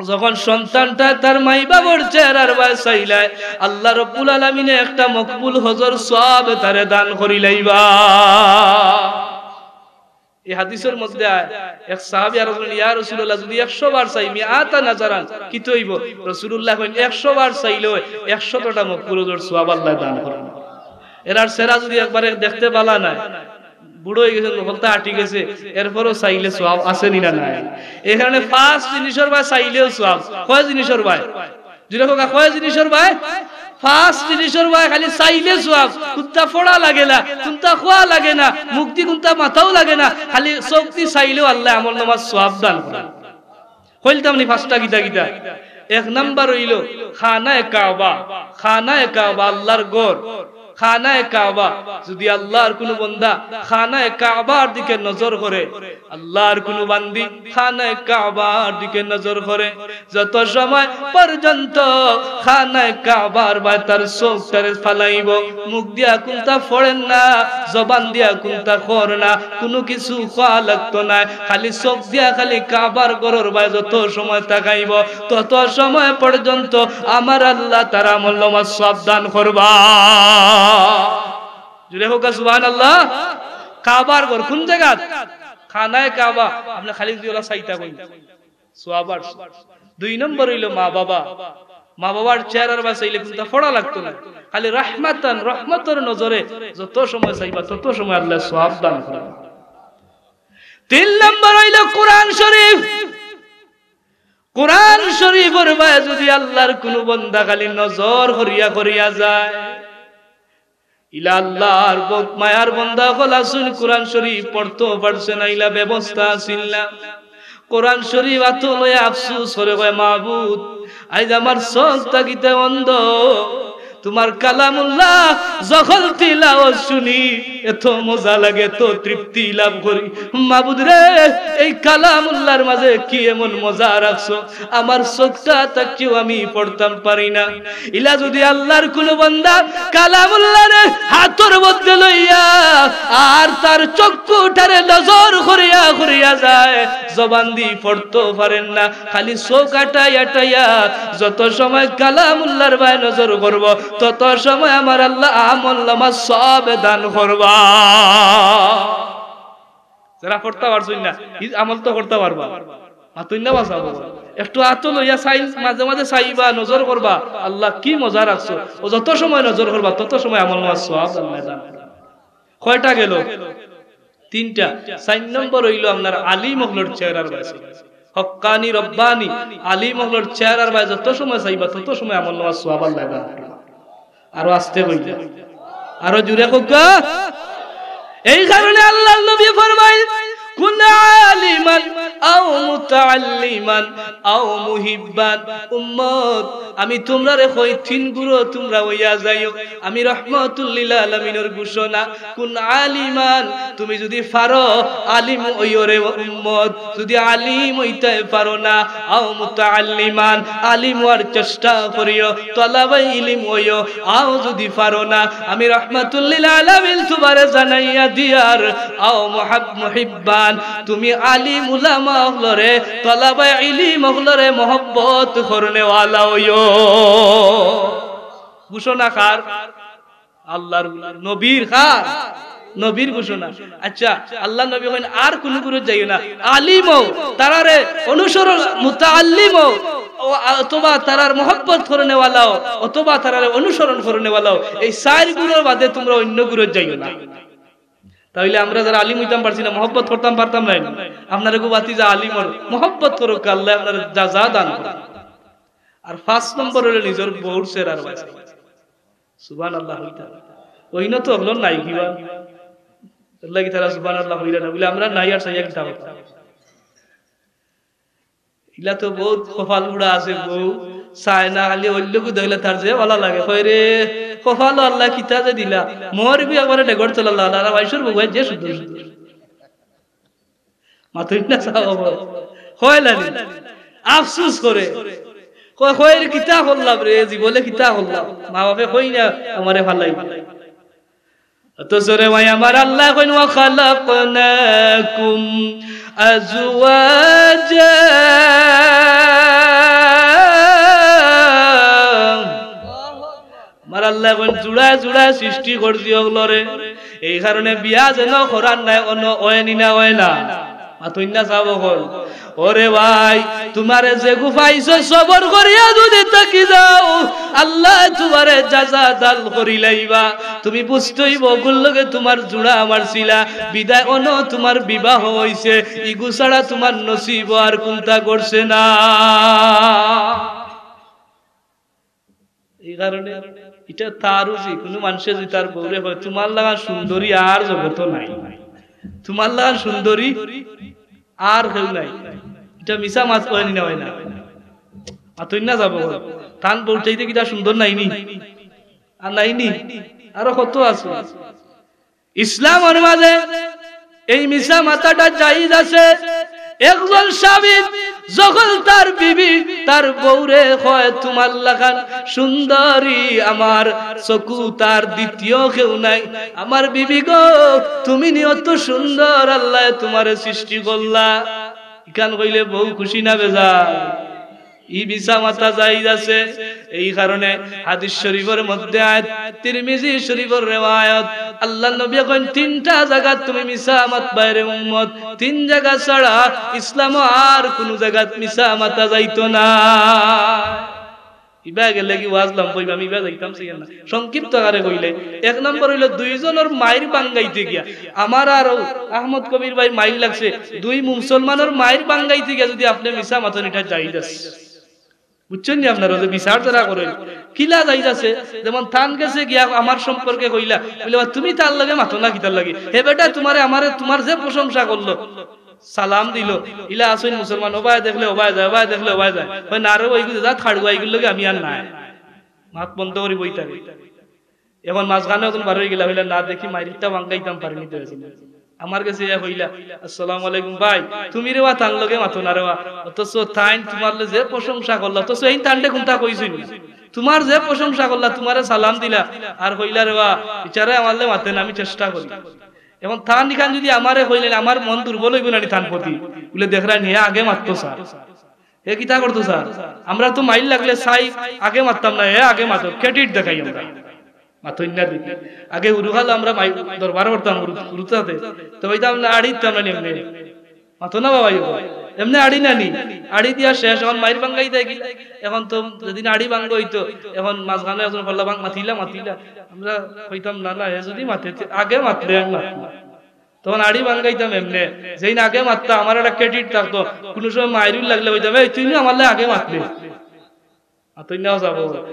যখন সন্তানটা তার মাই বাবার চেহারার বায় চাইলায়, আল্লাহ রব্বুল আলামিনে একটা মকবুল হজর সওয়াব তারে দান করিলাইবা।" এই হাদিসর মধ্যে আয়, এক সাহাবী আরো বলেন, "ইয়া রাসূলুল্লাহ, যদি একশো বার চাই, মিআতা নাজারান, কিতা অইবো?" রাসূলুল্লাহ কইন, "একশো বার চাইলেও একশোটা মকবুল হজর সওয়াব আল্লাহ দান করইন।" এরার চেহারা যদি একবারে দেখতে ভালা নায়, বুড়া অইগেছে, নকলতা আটি গেছে, এরপরও চাইলে সওয়াব আছে নি না নাই? এই কারণে পাঁচ জিনিসর বায় চাইলেও সওয়াব। কয় জিনিসর বায়? জুরে কউক্কা, কয় জিনিসর বায়? পাঁচ জিনিসর বায়। খালি চাইলে সওয়াব, কুন্তা পড়া লাগে না, কুন্তা খোয়া লাগে না, মুখদি কুন্তা মাতাও লাগে না, খালি চউখদি চাইলেও আল্লায় আমলনামাত সওয়াব দান করইন। কইলতাম নি পাঁচটা কিতা কিতা? এক নাম্বার অইলো খানায়ে কাবা, খানায়ে কাবা আল্লাহর ঘর, খানায়ে কাবা। যদি আল্লাহর কুনু বন্দা খানায়ে কাবার দিকে নজর করে, আল্লাহর কুনু বান্দি খানায়ে কাবার দিকে নজর করে, যত সময় পর্যন্ত খানায়ে কাবার বায় তার চউখটারে ফালাইবো, মুখ দিয়া কুন্তা পড়ের না, জবান দিয়া কুন্তা কর না, কুনু কিছু কওয়া লাগতো নায়, খালি চউখ দিয়া খালি কাবার ঘরর বায় যত সময় তাকাইবো, তত সময় পর্যন্ত আমার আল্লাহ তার আমলনামাত সওয়াব দান করবা। জুরে কউক্কা সুবহানাল্লাহ। কাবার ঘর কুন জাগাত? খানায়ে কাবা। আপনে খালি যদি অলা চাইতা কইন, সওয়াব আর সওয়াব। দুই নম্বর অইলো মা বাবা। মা বাবার চেহারার বায় চাইলে কুন্তা পড়া লাগতো না, খালি রাহমাতান, রহমতর নজরে যত সময় চাইবা তত সময় আল্লায় সওয়াব দান করবা। তিন নম্বর অইলো কোরআন শরীফ। কোরআন শরীফর বায় যদি আল্লাহর কুনু বন্দা খালি নজর করিয়া করিয়া যায়, ইলা আল্লাহর বউত মায়ার বন্দা অকল আছইন, কোরআন শরীফ পড়তো পারছে না, ইলা ব্যবস্থা আছিল না। কোরআন শরীফ আতো লইয়া আফসোস করে কয়, "মাবুদ, আইজ আমার চউখ থাকিতে অন্ধ, তুমার কালামুল্লাহ যখন তিলাওয়াত শুনি, এত মজা লাগে, এত তৃপ্তি লাভ করি। মাবুদ রে, এই কালামুল্লাহর মাঝে কি এমন মজা রাখছো, আমার চোখটা তাকিও আমি পড়তাম পারি না। ইলা যুদি আল্লাহর কুনু বান্দা কালামুল্লাহরে হাতর মধ্যে লইয়া আর তার চক্ষুটারে নজর করিয়া করিয়া যায়, জবান দি পড়তো পারেন না, খালি চোখ আটাই আটাইয়া যত সময় কালামুল্লাহর বায় নজর করব, তত সময় আমার আল্লাহ আমল নামা সব দান করবা। যারা পড়তা পারছইন না, ই আমল তো করতা পারবা। মাতইন না বাঁচাবো। একটু আতো লইয়া চাই, মাঝে মাঝে চাইবা, নজর করবা, আল্লাহ কি মজা রাখছো। ও যত সময় নজর করবা, তত সময় আমল নামা সব আল্লাহ দান করবা। কয়টা গেল? তিনটা। চাইর নম্বর অইলো আপনার আলিম অকলর চেহারার বায়। হক্কানি, রব্বানি, আলিম অকলর চেহারার বায় যত সময় চাইবা, তত সময় আমল নামা সব আল্লাহ দান করবা। আরো আস্তে কইলা, আরো জোরে কউক্কা। এই কারণে আল্লাহর নবী ফরমাইন, "কুন আলিমান আও মুতাআল্লিমান আও মুহিব্বান।" উম্মত, আমি তুমরারে কই, তিন গুরু তুমরা অইয়া যাইও। আমি রহমাতুল্লিল আলামিনর ঘোষণা, কুন আলিমান, তুমি যুদি পারো, আলিম অইও রে উম্মত। যুদি আলিম অইতায় পারো না, আও মুতাআল্লিমান, আলিম অওয়ার চেষ্টা করিও, তলাবায়ে ইলিম অইও। আও যুদি পারো না, আমি রহমাতুল্লিল আলামিন তুমারে জানাইয়া দিয়ার, আও মুহাব-, মুহিব্বান, তুমি আলিম উলামা অকলরে, তলাবায়ে ইলিম অকলরে মহব্বত করনেওয়ালা অইও। ঘোষণা কার? আল্লাহর নবীর। কার? নবীর ঘোষণা। আচ্ছা, আল্লাহর নবী কইন, আর কুনু গুরুত যাইও না, আলিম অও, তারারে অনুসরণ, মুতাআল্লিম অও, অথবা তারার মহব্বত করনেওয়ালা অও, অথবা তারারে অনুসরণ করনেওয়ালা অও। এই চাইর গুরুর বাদে তুমরা অইন্য গুরুত যাইও না। তাইলে আমরা যারা আলিম অইতাম পারছি না, মহব্বত করতাম পারতাম নায় নি? আপনারে গো ভাতিজা আলিমর মহব্বত করউক্কা, আল্লায় আপনারে যা যা দান করউক্কা। আর পাঁচ নম্বর অইলো নিজর বউর চেহারার বায়। সুবহানাল্লাহ অইতা। অইন্য তো অকলর নাই কিবা। এরলাগি তারা সুবহানাল্লাহ কইরা না, বুলে আমরা নাই আর চাইয়া কিতা করতাম। ইলা তো বউত কপাল পুড়া আছে, বউ চায় না, খালি অইন্য গু দেখলে তার যে ভালা লাগে। কয় রে, কপালো আল্লায় কিতা যে দিলা, মোর গু একবারে ডেগর তলা লালা, আর বাইশর বউ যে সুন্দর সুন্দর। মাতইন না চাও, কয় না নি? আফসোস করে। কয়, কয় রে, কিতা করলাম রে, জীবনে কিতা করলাম? মা বাপে কই না আমারে ফালাই। অথচ রে ভাই, আমার আল্লায় কইন, "ওয়া খালাকনাকুম আজওয়াজা।" আমার আল্লায় কইন, "জুড়ায় জুড়ায় সৃষ্টি করছি অকলরে।" এই কারণে বিয়া যেন করার নায়, অনো অয় নি না অয় না? মাতইন না চাও অকল। ওরে ভাই, তুমারে যেগু পাইছে সবর করিয়া যুদি থাকি যাও, আল্লায় তুমারে যা যা দান করিলাইবা। তুমি বুঝতে অইবো, অগুর লগে তুমার জুড়া আমার ছিলা, বিদায় অনো তুমার বিবাহ অইছে, ইগু ছাড়া তুমার নসিবো আর কুন্তা ঘটছে না। এই কারণে ইটা তার উচিত, কুনু মানষে যুদি তার বউরে কয়, "তুমার লাখান সুন্দরী আর জগতো নাই, তুমার লাখান সুন্দরী আর কেউ নাই।" ইটা মিছা মাত অয় নি না অয় না? মাতইন না চাও অকল। তান বউ চাইতে কিতা সুন্দর নাই নি? আর নাই নি? আরো কত আছে। ইসলামর মাঝে এই মিছা মাতাটা জায়েজ আছে। একজন স্বামী যখন তার বিবি, তার বউরে কয়, "তুমার লাখান সুন্দরী আমার চকুত আর দ্বিতীয় কেউ নাই, আমার বিবি গো, তুমি নি অত সুন্দর, আল্লায় তুমারে সৃষ্টি করলা।" ইখান কইলে বউ খুশি না বেজার? ই মিছা মাতা জায়েজ আছে। এই কারণে হাদিস শরীফর মধ্যে আয়াত, তিরমিজি শরীফর রেওয়ায়ত, আল্লাহর নবী কইন, "তিনটা জাগাত তুমি মিছা মাতবায় রে উম্মত, তিন জাগা ছাড়া ইসলামো আর কুনু জাগাত মিছা মাতা যাইতো না।" ইবা গেলে কি ওয়াজ লম্বা অইবো, আমি ইবা যাইতাম চাই না। সংক্ষিপ্ত আকারে কইলে, এক নম্বর অইলো দুইজনর মাইর ভাঙ্গাইতে গিয়া, আমার আর আহমদ কবির ভাইর মাইর লাগছে, দুই মুসলমানর মাইর ভাঙ্গাইতে গিয়া যুদি আপনে মিছা মাতইন, ইটা জায়েজ আছে। বুঝছইন নি আপনারা, যে বিচার যারা করইন, কিলা জায়েজ আছে। যেমন তান গেছে গিয়া আমার সম্পর্কে কইলা, বুলে, "বা তুমি তার লগে মাতো না কিতার লাগি? হে বেটা, তুমারে আমারে তুমার যে প্রশংসা করলো, সালাম দিলো, ইলা আছইন মুসলমান, ওবায় দেখলে ওবায় যায়, ওবায় দেখলে ওবায় যায়। কয়, 'না রে, ওইগুলো জাত খাড়ুয়া, এইগুলোর লগে আমি আর নাই।'" মাত বন্ধ করি বই থাকে। এখন মাঝখানে একজন বার অইগেলা, কইলা, "না, দেখি মাইরটা ভাঙ্গাইতাম পারিনি তো এখন।" আমার গেছে ইয়া কইলা, "আসসালামু আলাইকুম ভাই, তুমি রেবা তান লগে মাতো না রেবা, অথচ তাইন তুমার লগে যে প্রশংসা করলা, অথচ এইন তানরে কুন্তা কইছইন না। তুমার যে প্রশংসা করলা, তুমারে সালাম দিলা, আর কইলা রেবা, ইচারে আমার লগে মাতে না, আমি চেষ্টা করি।" এখন তান ইখান যুদি আমারে কইলেন, আমার মন দুর্বল অইবো না নি তান প্রতি? বুলে, "দেখরা নি, হে আগে মাততো স্যার।" হে কিতা করতো স্যার? আমরা তো মাইর লাগলে চাই আগে মাততাম না, হে আগে মাতো, credit দেখাই আমরা। মাতইন না দেখি। আগে হুরুকালো আমরা মাই-, দরবার করতাম হুরু-, হুরুতাতে। তো কইতাম না, আড়ি দিতাম না নি এমনে। মাতো না বাবা, ইয়ো। এমনে আড়ি না নি। আড়ি দিয়া শেষ, এখন মাইর ভাঙ্গাই দেয় কি? এখন তো যেদিন আড়ি ভাঙ্গা অইতো, এখন মাঝখানে একজন কইলা, "ভাং-, মাতিলা, মাতিলা।" আমরা কইতাম, "না, না, হে যুদি মাতে, তে আগে মাতলে আমি মাতমু।" তখন আড়ি ভাঙ্গাইতাম এমনে। যেইন আগে মাততা, আমার একটা credit থাকতো। কুনু সময় মাইরুর লাগলে কইতাম, "এই, তুই না আমার লগে আগে মাতলে।" আর তুই নাও যাবো।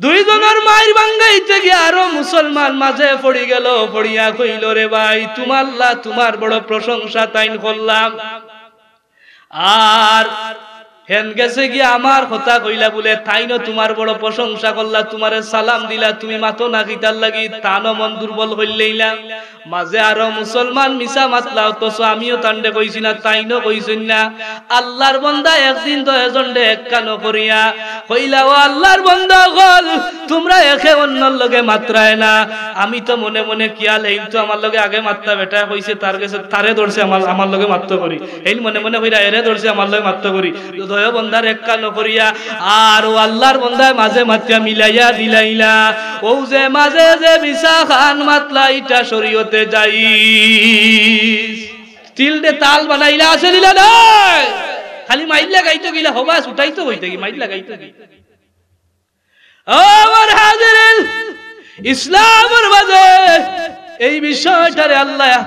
দুইজনর মাইর ভাঙ্গাইতে গিয়া আরো মুসলমান মাঝে পড়ি গেল, পড়িয়া কইল, "রে ভাই, তুমার লা-, তুমার বড় প্রশংসা তাইন করলাম।" আর হেন গেছে গিয়া আমার কথা কইলা বুলে, তাইনও তুমার বড় প্রশংসা করলা, তুমারে সালাম দিলা, তুমি মাতো না কিতার লাগি, তানও মন দুর্বল করিলাইলা। মাঝে আরো মুসলমান মিছা মাতলা, অথচ আমিও তানরে কইছি না, তাইনও কইছইন না। আল্লার বন্দা একদিন তো এজনরে এক কানো করিয়া কইলা, "ও আল্লার বন্দা অকল, তুমরা একে অন্যর লগে মাতরায় না।" আমি তো মনে মনে খিয়াল, "এইন তো আমার লগে আগে মাততা, বেটায় কইছে তার গেছে, তারে ধরছে আমার, আমার লগে মাততো করি।" এইন মনে মনে কইরা এরে ধরছে আমার লগে মাততো করি। দয় বন্দার এক কানো করিয়া, আর ও আল্লার বন্দায় মাঝে মাতিয়া মিলাইয়া দিলাইলা। ও যে মাঝে যে মিছা খান মাতলা, ইটা শরীয়তে জায়েজ। তিলরে তাল বানাইলা, আছে দিলা নাই? খালি মাইর লাগাইতো গিলা, হবা ছুটাইতো অইতে কি, মাইর লাগাইতো কি? ও আমার হাজিরিন, ইসলামর মাঝে এই বিষয়টারে আল্লায়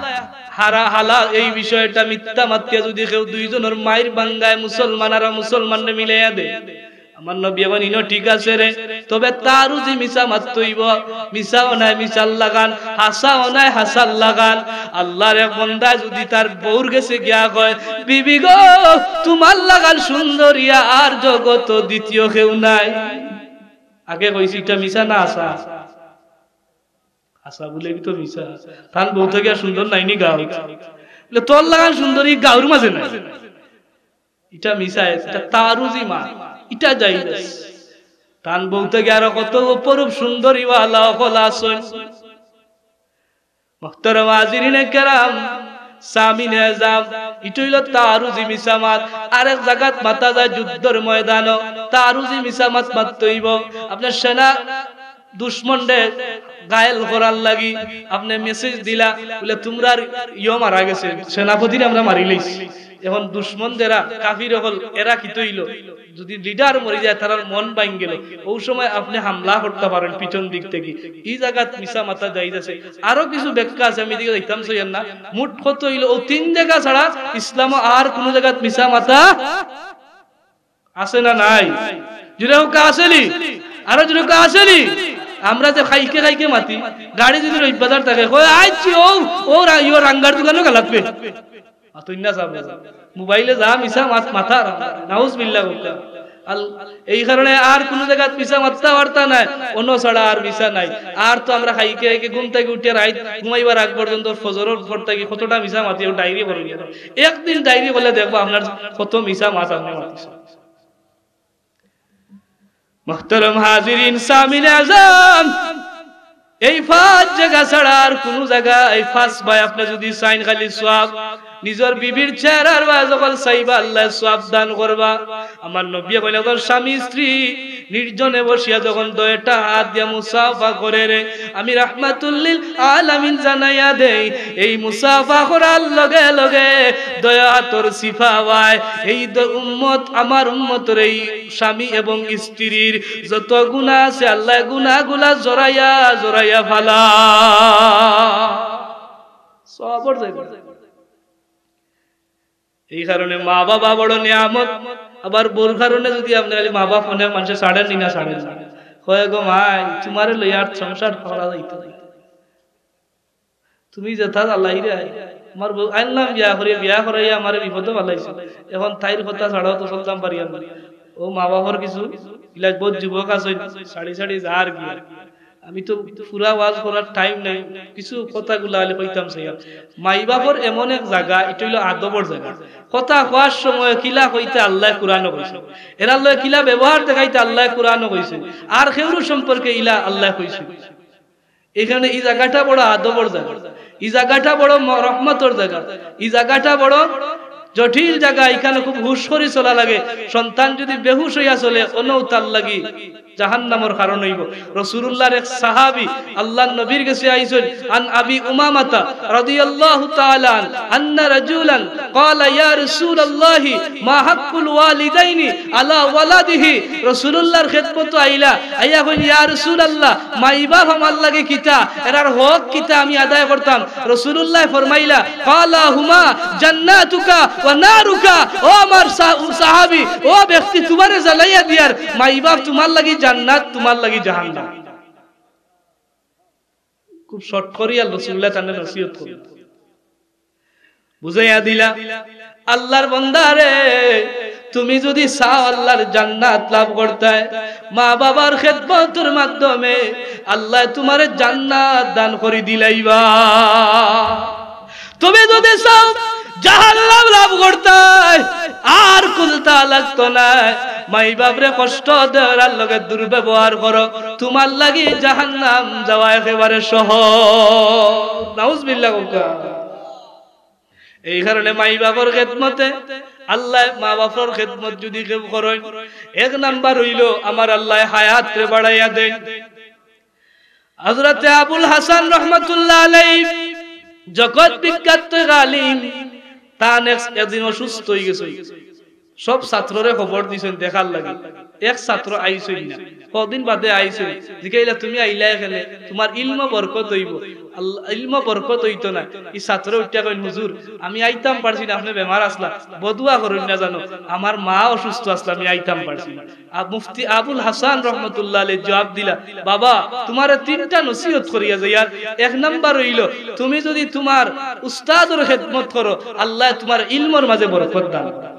হারা-, হালাল, এই বিষয়টা মিথ্যা মাতিয়া যুদি কেউ দুইজনর মাইর ভাঙ্গায়, মুসলমান আর মুসলমানরে মিলাইয়া দে, আমার নবীয়ে কইন, "ইনো ঠিক আছে রে, তবে তারুজি মিছা মাততো অইবো, মিছাও নায় মিছার লাগান, হাছাও নায় হাছার লাগান।" আল্লার এক বন্দায় যুদি তার বউর গেছে গিয়া কয়, "বিবি গো, তুমার লাগান সুন্দরিয়া আর জগতো দ্বিতীয় কেউ নাই।" আগে কইছি, ইটা মিছা না হাছা? হাছা বুলে কি তো মিছা? তান বউ থাকি আর সুন্দর নাই নি গাঁওত? বুলে, "তোর লাগান সুন্দরী গাঁওর মাঝে নাই।" ইটা মিছা, ইটা তারুজি মাত, ইটা জায়েজ। তান বউ থাকি আরো কত অপরূপ সুন্দরী ওয়ালা অকল আছইন। মুহতারাম হাজিরিনে কেরাম, সামিনে এজাম, ইটা অইলো তারুজি মিছা মাত। আরেক জাগাত মাতা যায় যুদ্ধর ময়দানো, তারুজি মিছা মাত মাততো অইবো। আপনার সেনা দুশমনরে ঘায়েল করার লাগি আপনে message দিলা, বুলে, "তুমরার ইয়ো মারা গেছে, সেনাপতিরে আমরা মারিলাইছি।" এখন দুশমন যেরা কাফির অকল, এরা কিতা অইলো? যুদি leader মরি যায়, তারার মন ভাঙ্গি গেলো, অউ সময় আপনে হামলা করতা পারইন পিছন দিক থাকি। ই জাগাত মিছা মাতা জায়েজ আছে। আরো কিছু ব্যাখ্যা আছে, আমি ইদিকে যাইতাম চাইয়ার না। মোট কথা অইলো, অউ তিন জাগা ছাড়া ইসলামো আর কুনু জাগাত মিছা মাতা আছে না নাই? জুরে কউক্কা আছে নি? আরো জুরে কউক্কা আছে নি? আমরা যে খাইকে খাইকে মাতি, গাড়ি যুদি রইব বাজার থাকে, কয়, "আইচ্ছি, অউ, অউ রা-, ইয়ো রাঙ্গার দোকানো গালাত পে।" মাতইন না সাব। মোবাইলে যা মিছা মাত-, মাতার, নাউজুবিল্লাহ কউক্কা। আল-, এই কারণে আর কুনু জাগাত মিছা মাততা পারতা নায়, অনো ছাড়া আর মিছা নাই। আর তো আমরা খাইকে খাইকে ঘুম থাকি উঠিয়া রাইত ঘুমাইবার আগ পর্যন্ত ফজরর পর থাকি কতটা মিছা মাতি, অউ ডায়েরি করইন। একদিন ডায়েরি করলে দেখবা আপনার কত মিছা মাত আপনে মাতইন। মুহতারাম হাজিরিন, সামিনে আজাম, এই পাঁচ জাগা ছাড়া আর কুনু জাগা, এই পাঁচ বায় আপনে যুদি চাইন খালি সওয়াব, নিজর বিবির চেহারার বায় যখন চাইবা, আল্লায় সওয়াব দান করবা। আমার নবীয়ে কইলা, যখন স্বামী স্ত্রী নির্জনে বসিয়া যখন দুইটা হাত দিয়া মুসাফা করে রে, আমি রাহমাতুল্লিল আলামিন জানাইয়া দেই, এই মুসাফা করার লগে লগে দুই হাতর চিপা অয়। এই দ-, উম্মত, আমার উম্মতর এই স্বামী এবং স্ত্রীর যত গুনা আছে, আল্লায় গুনাগুলা জরাইয়া জরাইয়া ফালা। সওয়াবর যাইব। এই কারণে মা বাবা বড় নিয়ামত। আবার বউর কারণে যুদি আপনে খালি মা বাপ অনেক মানষে ছাড়ের নি না, ছাড়ের না। কয়, "গো মাই, তুমারে লইয়া আর সংসার করা যাইতো না।" তুমি যেতা জ্বালাইরায়, আমার বউ আনলাম বিয়া করি, বিয়া করাইয়া আমারে বিপদো ফালাইছো। এখন তাইর কথা ছাড়াও তো চলতাম পারিয়ার না। ও মা বাপর কিছু ইলাজ, বহুত যুবক আছইন, সারি সারি যার গিয়া। আমি তো পুরা ওয়াজ করার টাইম নাই, কিছু কথাগুলা আলে কইতাম চাইয়ার। মাই বাপর এমন এক জাগা, ইটা অইলো আদবর জাগা। কথা কওয়ার সময় কিলা কইতা আল্লায় কুরআনো কইছে, এরার লগে কিলা ব্যবহার দেখাইতা আল্লায় কুরআনো কইছে, আর কেউর সম্পর্কে ইলা আল্লায় কইছে। এই কারণে ই জাগাটা বড় আদবর জাগা, ই জাগাটা বড় ম-, রহমতর জাগা, ই জাগাটা বড় জটিল জাগা। ইখানো খুব হুশ করি চলা লাগে। সন্তান যুদি বেহুশ অইয়া চলে, অনউ তার লাগি জাহান্নামর কারণ অইবো। রাসূলুল্লাহর এক সাহাবী আল্লাহর নবীর গেছে আইছইন, আন আবি উমামাতা রাদিয়াল্লাহু তাআলা আন, আন্না রাজুলান ক্বালা, ইয়া রাসূলাল্লাহি, মা হাক্কুল ওয়ালিদাইনি আলা ওয়ালাদিহি। রাসূলুল্লাহর খেদমতো আইলা, আইয়া কইন, ইয়া রাসূলাল্লাহ, মাই বাপ আমার লাগি কিতা, এরার হক কিতা আমি আদায় করতাম। রাসূলুল্লাহ ফরমাইলা, ক্বালা, হুমা জান্নাতুকা ওয়া নারুকা। ও আমার সা-, সাহাবী, ও ব্যক্তি, তুমারে জ্বালাইয়া দিয়ার মাই বাপ তুমার লাগি জান্নাত, তুমার লাগি জাহান্নাম। খুব শর্ট করিয়া রাসূলুল্লাহ তানরে নসিহত করলা। বুঝাইয়া দিলা, আল্লাহর বান্দারে, তুমি যুদি চাও আল্লাহর জান্নাত লাভ করতায়, মা বাবার খেদমতর মাধ্যমে আল্লায় তুমারে জান্নাত দান করি দিলাইবা। তুমি যুদি চাও জাহান্নাম লাভ করতায়, আর কুন্তা লাগতো নায়। মাই বাপরে কষ্ট দেওয়ার লগে দুর্ব্যবহার করো, তুমার লাগি জাহান্নাম যাওয়া একেবারে সহজ। নাউজুবিল্লাহ কউক্কা। এই কারণে মাই বাপর খেদমতে, আল্লায় মা বাপর খেদমত যুদি কেউ করইন, এক নাম্বার অইলো আমার আল্লায় হায়াতরে বাড়াইয়া দেইন। হযরতে আবুল হাসান রহমতুল্লাহ আলাইহি, জগৎ বিখ্যাত আলিম, তান এক-, একদিন অসুস্থ অইগেছইন। সব ছাত্ররে খবর দিছইন দেখার লাগি, এক ছাত্র আইছইন না। কদিন বাদে আইছইন, জিকাইলা, "তুমি আইলায় কেনে? তুমার ইলমো বরকত অইবো।" আল-, ইলমো বরকত অইতো নায়। ই ছাত্র উঠিয়া কইন, "হুজুর, আমি আইতাম পারছি না, আপনে বেমার আছলা, বদুয়া করইন না জানো, আমার মা অসুস্থ আছলা, আমি আইতাম পারছি না।" আ-, মুফতি আবুল হাসান রহমতুল্লাহ আলাইহি জবাব দিলা, "বাবা, তুমারে তিনটা নসিহত করিয়া যাইয়ার। এক নাম্বার অইলো, তুমি যুদি তুমার উস্তাদর খেদমত করো, আল্লায় তুমার ইলমর মাঝে বরকত দান করইন।"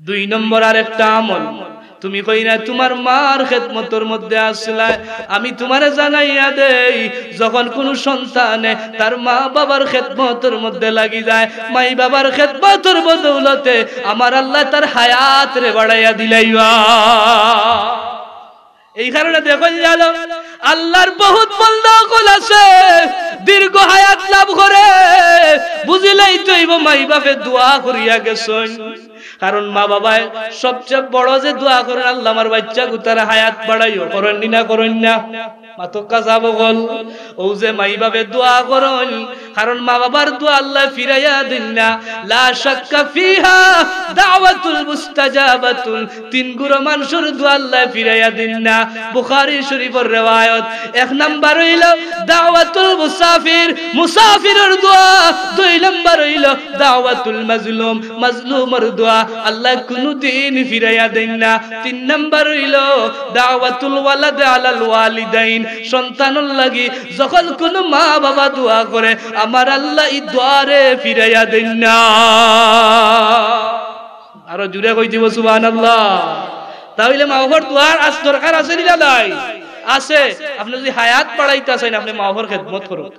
দুই নম্বর আরেকটা আমল, তুমি কইরায় তুমার মার খেদমতর মধ্যে আছলায়, আমি তুমারে জানাইয়া দেই, যখন কুনু সন্তানে তার মা বাবার খেদমতর মধ্যে লাগি যায়, মাই বাবার খেদমতর বদৌলতে আমার আল্লায় তার হায়াতরে বাড়াইয়া দিলাইবা। এই কারণে দেখইন জানো, আল্লাহর বহুত বন্দা অকল আছে, দীর্ঘ হায়াত লাভ করে, বুঝিলাইতে অইবো মাই বাপে দোয়া করিয়া গেছইন। কারণ মা বাবায় সবচেয়ে বড় যে দোয়া করইন, "আল্লাহ, আমার বাইচ্চা গুতার হায়াত বাড়াইও", করইন নি না, করইন না? মাতউক্কা সাব অকল, অউ যে মাই বাপে দোয়া করইন, কারণ মা বাবার দোয়া আল্লায় ফিরাইয়া দেইন না। লা শাক্কা ফিহা দাওয়াতুল মুস্তাজাবাতুন। তিন গুরু মানষর দোয়া আল্লায় ফিরাইয়া দেইন না। বুখারী শরীফর রেওয়ায়ত। এক নাম্বার অইলো দাওয়াতুল মুসাফির, মুসাফিরর দোয়া। দুই নাম্বার অইলো দাওয়াতুল মাজলুম, মাজলুমর দোয়া আল্লায় কুনুদিন ফিরাইয়া দেইন না। তিন নাম্বার অইলো দাওয়াতুল ওয়ালাদ আলাল ওয়ালিদাইন, সন্তানর লাগি যখন কুনু মা বাবা দোয়া করে, আমার আল্লায় ই দোয়ারে ফিরাইয়া দেইন না। আরো জুরে কই দিবো সুবহানাল্লাহ। তাইলে মা বাবার দোয়ার আস দরকার আছে নি না নাই? আছে। আপনে যুদি হায়াত বাড়াইতা চাইন, আপনে মা বাবার খেদমত করউক।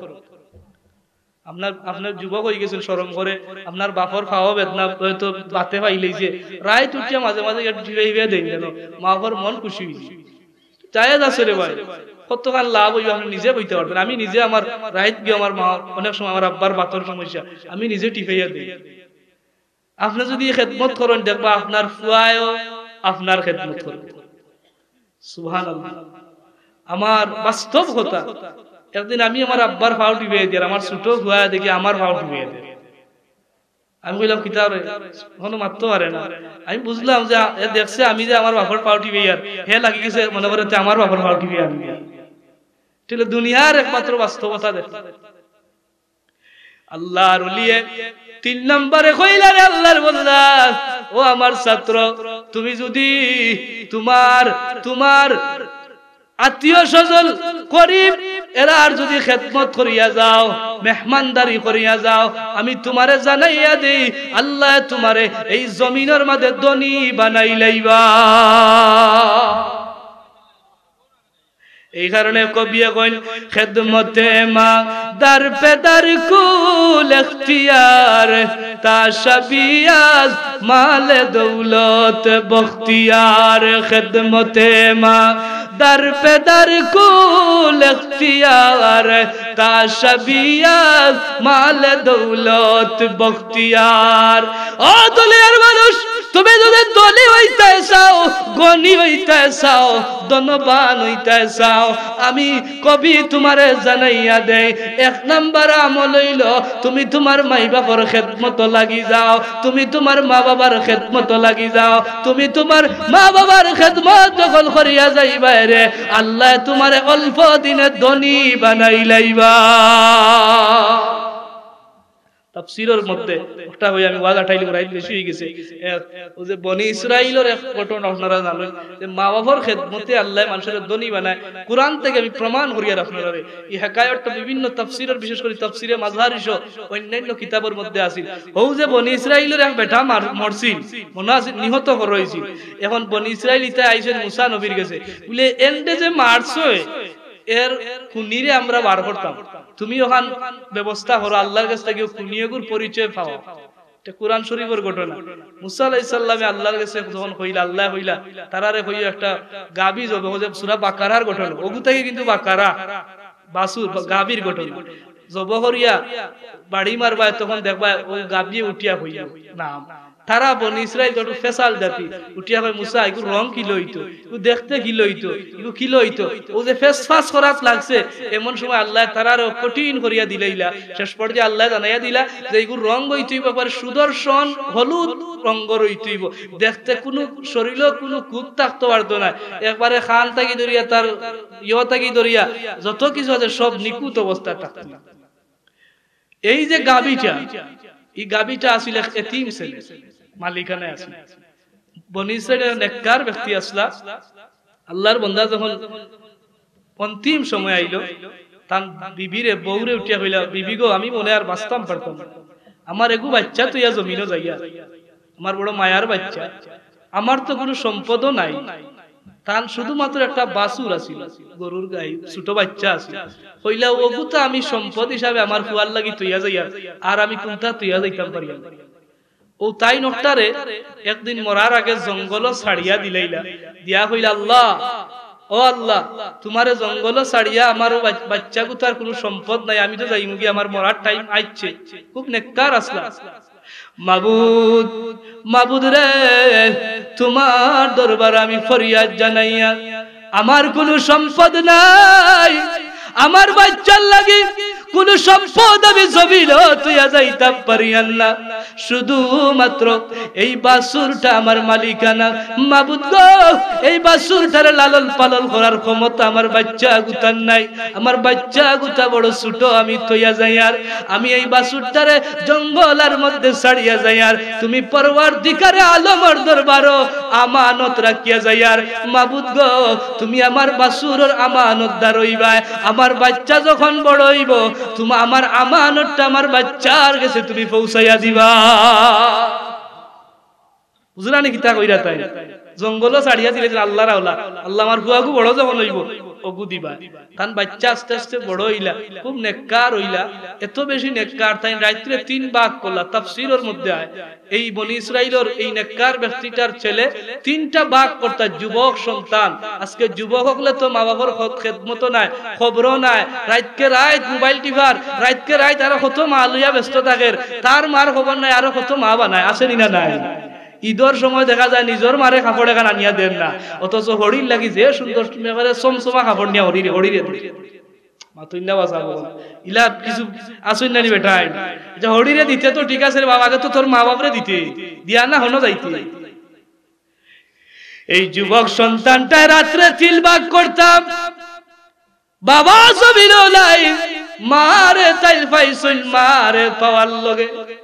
আপনার, আপনার যুবক অইগেছইন, শরম করে, আপনার বাপর পাও বেদনা অয়তো বাতে পাইলাইছে, রাইত উঠিয়া মাঝে মাঝে একটু টিপাইয়া দেইন যেন মা বাপর মন খুশি অইযায়। জায়েজ আছে রে ভাই, কতখান লাভ অইবো আপনে নিজে কইতা পারবা। আমি নিজে আমার রাইত গিয়া আমার মা, অনেক সময় আমার আব্বার বাতর সমস্যা, আমি নিজে টিপাইয়া দেই। আপনে যুদি খেদমত করইন, দেখবা আপনার পুয়ায়ও আপনার খেদমত করবো। সুবহানাল্লাহ। আমার বাস্তব কথা, একদিন আমি আমার আব্বার পাও টিপাইয়া দিয়ার, আমার ছোট পুয়ায় দেখি আমার পাও টিপাইয়া দিয়ার। আমি কইলাম, "কিতা রে?" কুনু মাততো পারে না। আমি বুঝলাম যে এ দেখছে আমি যে আমার বাপর পাও টিপাইয়ার, হে লাগি গেছে মনে করে তে আমার বাপর পাও টিপাইয়া আমি। তাইলে দুনিয়ার একমাত্র বাস্তবতা দেখ। আল্লাহর ওলিয়ে তিন নম্বরে কইলা, "রে আল্লাহর বান্দা, ও আমার ছাত্র, তুমি যুদি তুমার, তুমার আত্মীয় স্বজন, করিব, এরার যুদি খেদমত করিয়া যাও, মেহমানদারি করিয়া যাও, আমি তুমারে জানাইয়া দেই, আল্লায় তুমারে এই জমিনর মাঝে ধনী বানাইলাইবা। এই কারণে কবিয়ে কইন, "খেদমতে মা দার পে দার কুল এখতিয়ার, তা শবিয়াজ মালে দৌলত বখতিয়ার।" খেদমতে মা দার পে দার কুল এখতিয়ার, তা শবিয়াজ মালে দৌলত বখতিয়ার। ও দুনিয়ার মানুষ, তুমি যুদি ধনী অইতায় চাও, গনি অইতায় চাও, ধনবান অইতায় চাও, আমি কবি তুমারে জানাইয়া দেই, এক নাম্বার আমল অইলো, তুমি তুমার মাই বাফর খেদমতো লাগি যাও, তুমি তুমার মা বাবার খেদমতো লাগি যাও। তুমি তুমার মা বাবার খেদমত যখন করিয়া যাইবায় রে, আল্লায় তুমারে অল্প দিনে ধনী বানাইলাইবা। তাফসিরর মধ্যে একটা অই, আমি ওয়াজ আটাইলে রাইত বেশি অই গেছে। এ, অউ যে বনি ইসরাইলর এক ঘটনা আপনারা জানইন যে মা বাবার খেদমতে আল্লায় মানষরে ধনী বানায়। কুরআন থাকি আমি প্রমাণ করিয়ার আপনারারে। ই হেকায়তটা বিভিন্ন তাফসিরর, বিশেষ করি তাফসিরে মাজহারি সহ অইন্যান্য কিতাবর মধ্যে আছিল। অউ যে বনি ইসরাইলর এক বেটা মার-, মরছিল, মনো আছে, নিহত করা অইছিল। এখন বনি ইসরাইল ইতায় আইছইন মুসা নবীর গেছে, বুলে, "এনরে যে মারছয়, এর খুনিরে আমরা বার করতাম, তুমি অখান ব্যবস্থা করো, আল্লার গেছ থাকি অউ খুনি এগুর পরিচয় পাও।" ইটা কুরআন শরীফর ঘটনা। মুসা আলাইহিস সালামে আল্লার গেছে যখন কইলা, আল্লায় কইলা, "তারারে কইও একটা গাভী জবো", অউ যে সূরা বাকারার ঘটনা, অগু থাকি কিন্তু বাকারা, বাছুর, বা গাভীর ঘটনা। জবো করিয়া বাড়ি মারবায়, তখন দেখবায় অউ গাভীয়ে উঠিয়া কইও, "না।" তারা বনি ইসরাইল তো একটু ফেসাল জাতি, উঠিয়া কয়, "মুসা, ইগুর রং কিলা অইতো? ইগু দেখতে কিলা অইতো? ইগু কিলা অইতো?" অউ যে ফেসফাস করাত লাগছে, এমন সময় আল্লায় তারারে কঠিন করিয়া দিলাইলা। শেষ পর্যায়ে আল্লায় জানাইয়া দিলা যে ইগুর রং অইতো অইবো একবারে সুদর্শন হলুদ রঙর অইতো অইবো, দেখতে কুনু শরীলো কুনু খুঁত থাকতো পারতো নায়, একবারে কান থাকি ধরিয়া, তার ইয়ো থাকি ধরিয়া যত কিছু আছে সব নিখুঁত অবস্থায় থাকতো। এই যে গাভীটা, ই গাভীটা আছিল এক এতিম ছেলে, মালিকানায় আছিল। বনি ইসরাইলর নেককার ব্যক্তি আছলা। আল্লার বন্দা যখন অন্তিম সময় আইলো, তান বিবিরে, বউরে উঠিয়া কইলা, "বিবি গো, আমি মনে আর বাঁচতাম পারতাম না। আমার এগু বাইচ্চা থইয়া জমিনো যাইয়ার, আমার বড় মায়ার বাইচ্চা, আমার তো কুনু সম্পদও নাই।" তান শুধুমাত্র একটা বাছুর আছিল, গরুর গাই, ছোট বাইচ্চা আছিল। কইলা, "অগুতা আমি সম্পদ হিসাবে আমার ফুয়ার লাগি থইয়া যাইয়ার, আর আমি কুনতা থইয়া যাইতাম পারিয়ার না।" অউ তাইন অকটারে একদিন মরার আগে জঙ্গলো ছাড়িয়া দিলাইলা, দিয়া কইলা, "আল্লাহ, ও আল্লাহ, তুমারে জঙ্গলো ছাড়িয়া আমার অউ বাচ-, বাইচ্চাগুতার কুনু সম্পদ নাই, আমি তো যাইমুগি, আমার মরার টাইম আইছে।" খুব নেককার আছলা। "মাবুদ, মাবুদ রে, তুমার দরবারে আমি ফরিয়াদ জানাইয়ার, আমার কুনু সম্পদ নাই, আমার বাইচ্চার লাগি কুনু সম্পদ আমি জমিনো থইয়া যাইতাম পারিয়ার না। শুধুমাত্র এই বাছুরটা আমার মালিকানা। মাবুদ গো, এই বাছুরটারে লালন পালন করার ক্ষমতা আমার বাইচ্চাগুতার নাই। আমার বাইচ্চাগুতা বড় ছোট, আমি থইয়া যাইয়ার, আমি এই বাছুরটারে জঙ্গলর মধ্যে ছাড়িয়া যাইয়ার। তুমি পরওয়ারদিগারে আলমর দরবারো আমানত রাখিয়া যাইয়ার। মাবুদ গো, তুমি আমার বাছুরর আমানতদার অইবায়। আমার বাইচ্চা যখন বড় অইবো, তুমি আমার আমানতটা আমার বাইচ্চার গেছে তুমি পৌঁছাইয়া দিবায়।" বুঝরানি কিতা কইরা তাইন? জঙ্গলো ছাড়িয়া দিলাইছইন আল্লার আওলা, "আল্লাহ, আমার ফুয়াগু বড় যখন অইবো, অগু দিবায়।" তান বাইচ্চা আস্তে আস্তে বড় অইলা, খুব নেককার অইলা, এত বেশি নেককার, তাইন রাইতরে তিন ভাগ করলা। তাফসিরর মধ্যে আয়, এই বনি ইসরাইলর এই নেককার ব্যক্তিটার ছেলে তিনটা ভাগ করতা, যুবক সন্তান। আজকে যুবক অকলে তো মা বাবার খত-, খেদমতো নাই, খবরও নাই, রাইতকে রাইত মোবাইল টিপার, রাইতকে রাইত আরো কত মা লইয়া ব্যস্ত থাকের, তার মার খবর নাই, আরো কত মা বানায়, আছে নি না নাই? ঈদর সময় দেখা যায় নিজর মারে কাপড় এখান আনিয়া দের না, অথচ হড়ির লাগি যে সুন্দর একেবারে চমচমা কাপড় নিয়া হড়িরে, হড়িরে দের। মাতইন না বাজার বল। ইলা কিছু আছইন না নি বেটাইন? আচ্ছা, হড়িরে দিতে তো ঠিক আছে রে বাবা, আগে তো তোর মা বাপরে দিতে, দিয়া না হনো যাইতে। এই যুবক সন্তানটায় রাত্রে তিন ভাগ করতা, বাবা জমিনো নাই, মারে তাইন পাইছইন, মারে পাওয়ার লগে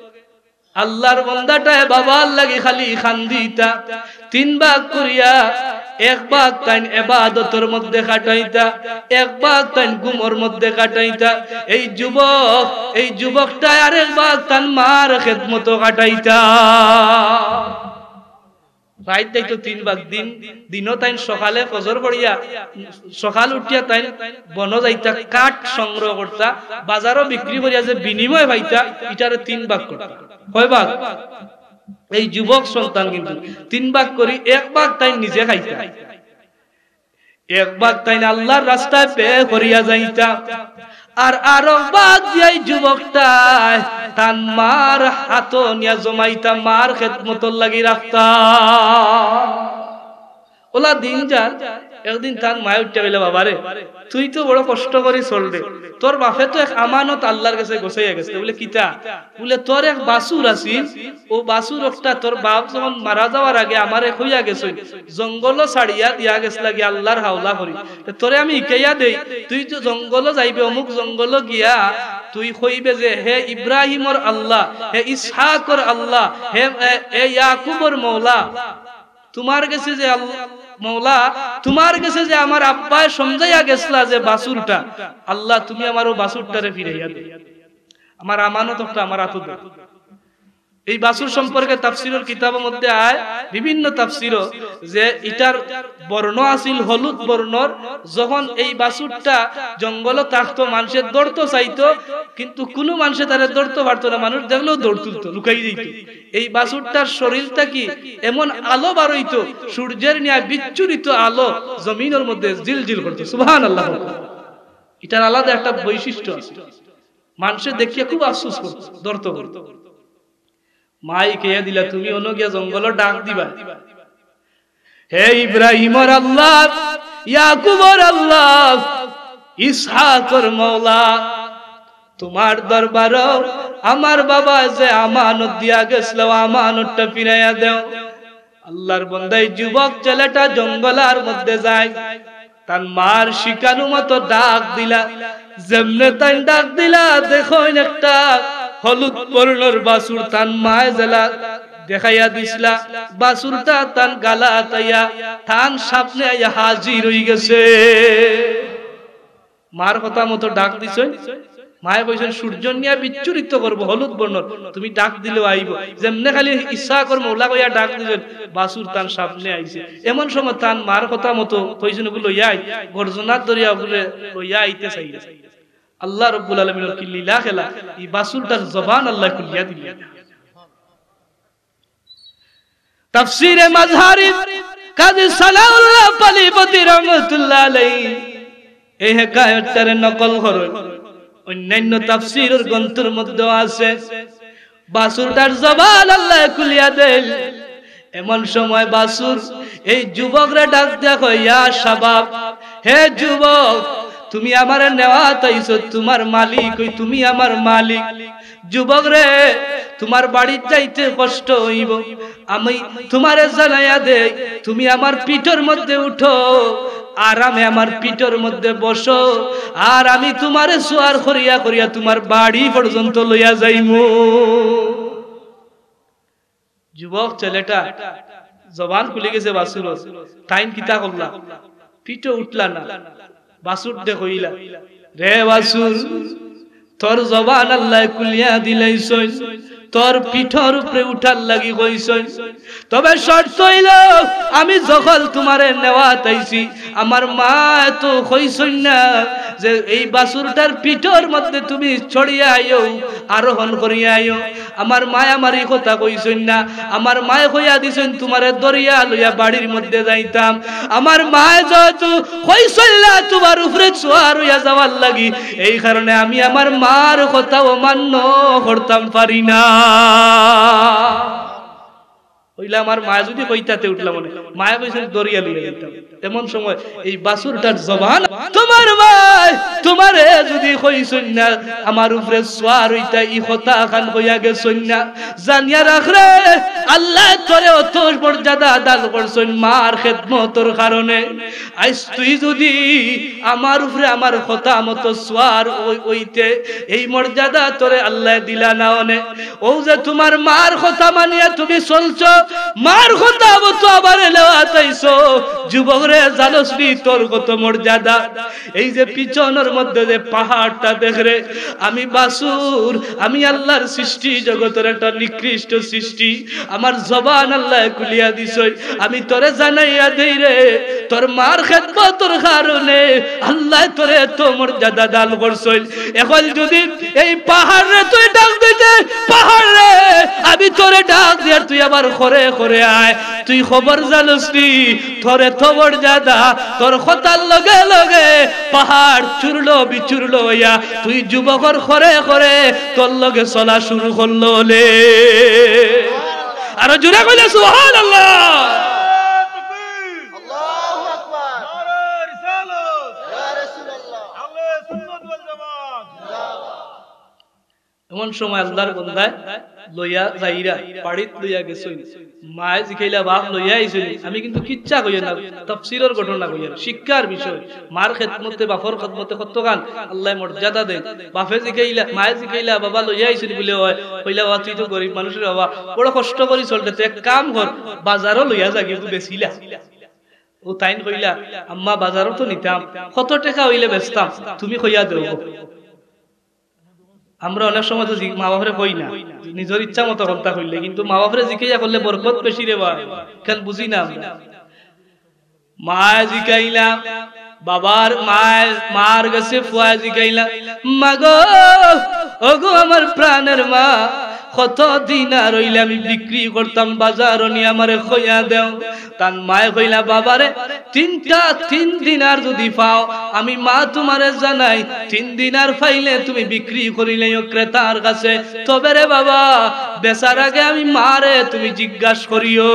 আল্লার বন্দাটায় বাবার লাগি খালি কান্দিতা। তিন ভাগ করিয়া এক ভাগ তাইন এবাদতর মধ্যে কাটাইতা, এক ভাগ তাইন ঘুমর মধ্যে কাটাইতা। এই যুবক, এই যুবকটায় আরেক ভাগ তান মার খেদমতো কাটাইতা। রাইত যাইতো তিন ভাগ, দিন, দিনও তাইন সকালে ফজর পড়িয়া, সকাল উঠিয়া তাইন বনো যাইতা, কাঠ সংগ্রহ করতা, বাজারও বিক্রি করিয়া যে বিনিময় পাইতা, ইটারে তিন ভাগ করতা। কয় ভাগ? এই যুবক সন্তান কিন্তু তিন ভাগ করি এক ভাগ তাইন নিজে খাইতা, এক ভাগ তাইন আল্লাহর রাস্তায় ব্যয় করিয়া যাইতা, আর আরো ভাগ দিয়া এই যুবকটায় তান মার হাতো নিয়া জমাইতা, মার খেদমতর লাগি রাখতা। ওলা দিন যার, একদিন তান মায় উঠিয়া কইলা, "বাবারে, তুই তো বড় কষ্ট করি চলরে, তোর বাপে তো এক আমানত আল্লাহর গেছে গছাইয়া গেছে।" বলে, "কিতা?" বলে, "তোর এক বাছুর আছিল, অউ বাছুর অকটা তোর বাপ যখন মারা যাওয়ার আগে আমারে কইয়া গেছইন, জঙ্গলো ছাড়িয়া দিয়া গেছলাগি আল্লাহর হাওলা করি। তে তোরে আমি হিকাইয়া দেই, তুই তো জঙ্গলো যাইবে, অমুক জঙ্গলো গিয়া তুই কইবে যে, 'হে ইব্রাহিমর আল্লাহ, হে ইসহাকর আল্লাহ, হে, এ, এ ইয়াকুবর মওলা, তুমার গেছে যে আল-, মওলা, তুমার গেছে যে আমার আব্বায় সমঝাইয়া গেছলা যে বাছুরটা, আল্লাহ তুমি আমার অউ বাছুরটারে ফিরাইয়া দেও, আমার আমানত অকটা আমার আতো দেও।'" এই বাছুর সম্পর্কে তাফসিরর কিতাবর মধ্যে আয়, বিভিন্ন তাফসিরও, যে ইটার বর্ণ আছিল হলুদ বর্ণর। যখন এই বাছুরটা জঙ্গলো থাকতো, মানষে ধরতো চাইতো, কিন্তু কুনু মানষে তারে ধরতো পারতো না, মানুষ দেখলেও দৌড় তুলতো, লুকাই যাইতো। এই বাছুরটার শরীর থাকি এমন আলো বারইতো, সূর্যের নিয়া বিচ্ছুরিত আলো জমিনর মধ্যে জিলজিল করতো। সুবহানাল্লাহ। ইটার আলাদা একটা বৈশিষ্ট্য আছে। মানষে দেখিয়া খুব আফসোস করতো, ধরতো পারতো। মায় হিকাইয়া দিলা, তুমি অনো গিয়া জঙ্গলো ডাক দিবা, "হে ইব্রাহিমর আল্লাহ, ইয়াকুবর আল্লাহ, ইসহাকর মওলা, তুমার দরবারো আমার বাবায় যে আমানত দিয়া গেছলা, আমানতটা ফিরাইয়া দেও।" আল্লাহর বন্দা, এই যুবক ছেলেটা জঙ্গলার মধ্যে যায়, তান মার শিখানো মতো ডাক দিলা। যেমনে তাইন ডাক দিলা, দেখইন একটা হলুদ বর্ণর বাছুর তান মায় যেলা দেখাইয়া দিছলা, বাছুরটা তান গালাত আইয়া তান সামনে আইয়া হাজির অইগেছে। মার কথা মতো ডাক দিছইন। মায়ে কইছইন, "সূর্য নিয়া বিচ্ছুরিত করবো, হলুদ বর্ণর, তুমি ডাক দিলেও আইবো।" যেমনে খালি ইসহাকর মওলা কইয়া ডাক দিছইন, বাছুর তান সামনে আইছে। এমন সময় তান মার কথা মতো কইছইন, "ওগু লইয়া আই", গর্জনার দরিয়া ওগুরে লইয়া আইতে চাইছে। আল্লাহ রব্বুল আলামিনর কি লীলা খেলা, এই বাছুরটার জবান আল্লায় খুলিয়া দিলা। তাফসিরে মাজহারি কাজী সানাউল্লাহ পানিপতি রহমতুল্লাহ আলাইহি এই হেকায়তটারে নকল করইন। অন্যান্য তাফসিরর গ্রন্থর মধ্যেও আছে, বাছুরটার জবান আল্লায় খুলিয়া দেইল। এমন সময় বাছুর এই যুবকরে ডাক দিয়া কয়, "ইয়া শাবাব, হে যুবক, তুমি আমারে নেওয়াত আইছো, তুমার মালিক অই, তুমি আমার মালিক।" যুবক রে, তুমার বাড়িত যাইতে কষ্ট অইবো। আমি তুমারে জানাইয়া দেই, তুমি আমার পিঠর মধ্যে উঠো, আরামে আমার পিঠর মধ্যে বসো, আর আমি তুমারে সোয়ার করিয়া করিয়া তুমার বাড়ি পর্যন্ত লইয়া যাইমু। যুবক ছেলেটা জবান খুলি গেছে বাছুরর। তাইন কিতা করলা? পিঠো উঠলা না। বাছুররে কইলা, "রে বাছুর, তোর জবান আল্লায় খুলিয়া দিলাইছইন, তোর পিঠর উপরে উঠার লাগি কইছইন। তবে শর্ত অইলো, আমি যখন তুমারে নেওয়াত আইছি, আমার মায় তো কইছইন না যে এই বাছুরটার পিঠর মধ্যে তুমি চড়িয়া আইও, আরোহণ করিয়া আইও।" আমার মায় আমারে ই কথা কইছইন না, আমার মায় কইয়া দিছইন তুমারে ধরিয়া লইয়া বাড়ির মধ্যে যাইতাম। আমার মায় যেহেতু কইছইন না তুমার উপরে সোয়ার অইয়া যাওয়ার লাগি, এই কারণে আমি আমার মার কথা অমান্য করতাম পারি না। অইলে আমার মায় যুদি কইতা তে উঠলাম অনে, মায় কইছইন ধরিয়া লইয়া যাইতাম। এমন সময় এই বাছুরটার জবান, তুমার মায় তুমারে যুদি কইছইন না আমার উপরে সোয়ার অইতা, ই কথা খান কইয়া গেছইন না, জানিয়া রাখ রে, আল্লায় তোরে অত মর্যাদা দান করছইন মার খেদমতর কারণে। আইজ তুই যুদি আমার উপরে আমার কথা মতো সোয়ার অই-, অইতে, এই মর্যাদা তোরে আল্লায় দিলা না অনে। অউ যে তুমার মার কথা মানিয়া তুমি চলছো, মার কথা মতো আমারে লেওয়াত আইছো। যুবক রে, জানোস নি তোর কত মর্যাদা? এই যে পিছনর মধ্যে যে পাহাড়টা দেখরে, আমি বাছুর, আমি আল্লাহর সৃষ্টি, জগতর একটা নিকৃষ্ট সৃষ্টি। আমার জবান আল্লায় খুলিয়া দিছইন, আমি তোরে জানাইয়া দেই রে, তোর মার খেদমতর কারণে আল্লায় তোরে এত মর্যাদা দান করছইন। এখন যদি এই পাহাড়রে তুই ডাক দিতে, পাহাড়রে, আমি তোরে ডাক দিয়ার তুই আমার খরে খরে আয়, তুই খবর জানোস নি, তোর এত মর্যাদা, তোর কথার লগে লগে পাহাড় চূর্ণ বিচূর্ণ অইয়া তুই যুবকর খরে খরে তোর লগে চলা শুরু করলো লে। আরো জোরে কইলে সুবহানাল্লাহ। আল্লাহু আকবার। নারায়ে রিসালাত। ইয়া রাসূলুল্লাহ। আহলে সুন্নাত ওয়াল জামাত। এমন সময় আল্লাহর বন্দায় লইয়া যাইরা, বাড়িত লইয়া গেছইন। মায়ে জিকাইলা, "বাপ লইয়া আইছইন?" আমি কিন্তু কিচ্ছা কইয়ার না, তাফসীরর ঘটনা কইয়ার, শিক্ষার বিষয়। মার খেদমতে, বাপর খেদমতে কতখান আল্লায় মর্যাদা দেইন। বাপে জিকাইলা, মায়ে জিকাইলা, "বাবা লইয়া আইছইন?" বুলে, "অয়।" কইলা, "বাবা, তুই তো গরিব মানুষরে বাবা, বড় কষ্ট করি চলরে, তুই এক কাম কর, বাজারো লইয়া যাগি, একটু বেচিলা।" ও তাইন কইলা, "আম্মা, বাজারো তো নিতাম, কত টেকা অইলে বেচতাম, তুমি কইয়া দেও গো।" আমরা অনেক সময় তো জি-, মা বাপরে কই না, নিজর ইচ্ছা মতো কথা কইলে, কিন্তু মা বাপরে জিকাইয়া করলে বরকত বেশি রে বা, কেন বুঝি না আমরা। মায় জিকাইলা, বাবার মায়, মার গেছে ফুয়ায় জিকাইলা, "মা গো, ও গো আমার প্রাণের মা, কত দিনার অইলে আমি বিক্রি করতাম, বাজারো নি আমারে কইয়া দেও।" তান মায় কইলা, "বাবারে, তিনটা, তিন দিনার যদি পাও, আমি মা তুমারে জানাই, তিন দিনার পাইলে তুমি বিক্রি করিলাইও ক্রেতার কাছে। তবে রে বাবা, বেচার আগে আমি মারে তুমি জিজ্ঞাস করিও।"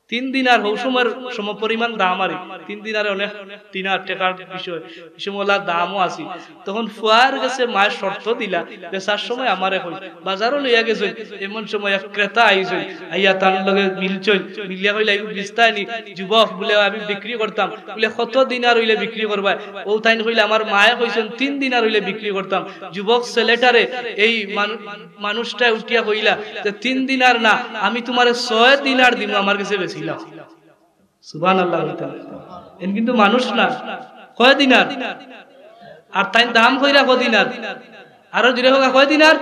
তিন দিনার হউ সময় সমপরিমাণ দাম আর তিন দিনারে অনেক দিনার টেকার বিষয়, এই সময় ওলা দামও আছে। তখন ফুয়ার গেছে মায় শর্ত দিলা, "বেচার সময় আমারে কই।" বাজারো লইয়া গেছইন, এমন সময় এক ক্রেতা আইছইন, আইয়া তার লগে মিলছইন, মিলিয়া কইলা, "এগু বিস্তায় নি যুবক?" বুলে, "আমি বিক্রি করতাম।" বুলে, "কত দিনার অইলে বিক্রি করবায়?" ও তাইন কইলা, "আমার মায়ে কইছইন তিন দিনার অইলে বিক্রি করতাম।" যুবক ছেলেটারে এই মানু-, মানুষটায় উঠিয়া কইলা যে, "তিন দিনার না, আমি তুমারে ছয় দিনার দিমু, আমার গেছে বেচিলাও।" সুবহানাল্লাহ কইতা। এন কিন্তু মানুষ না। কয় দিনার? আর তাইন দাম কইরা কয় দিনার? আরো জোরে কউক্কা, কয় দিনার?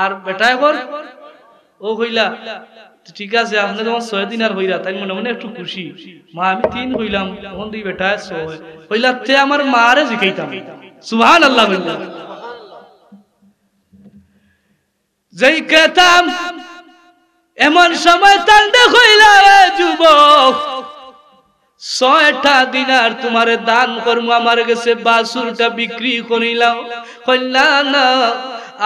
আর বেটায় কর? ও কইলা, "ঠিক আছে, আপনে যখন ছয় দিনার কইরা", তাইন মনে মনে একটু খুশি। "মা, আমি তিন কইলাম, তখন দি বেটায় ছয়।" কইলা, "তে আমার মারে জিকাইতাম।" সুবহানাল্লাহ কইলা। যেই ক্রেতা এমন সময় তানরে কইলা, "এ যুবক, ছয়টা দিনার তুমারে দান করমু, আমার গেছে বাছুরটা বিক্রি করিলাও।" কইলা, "না,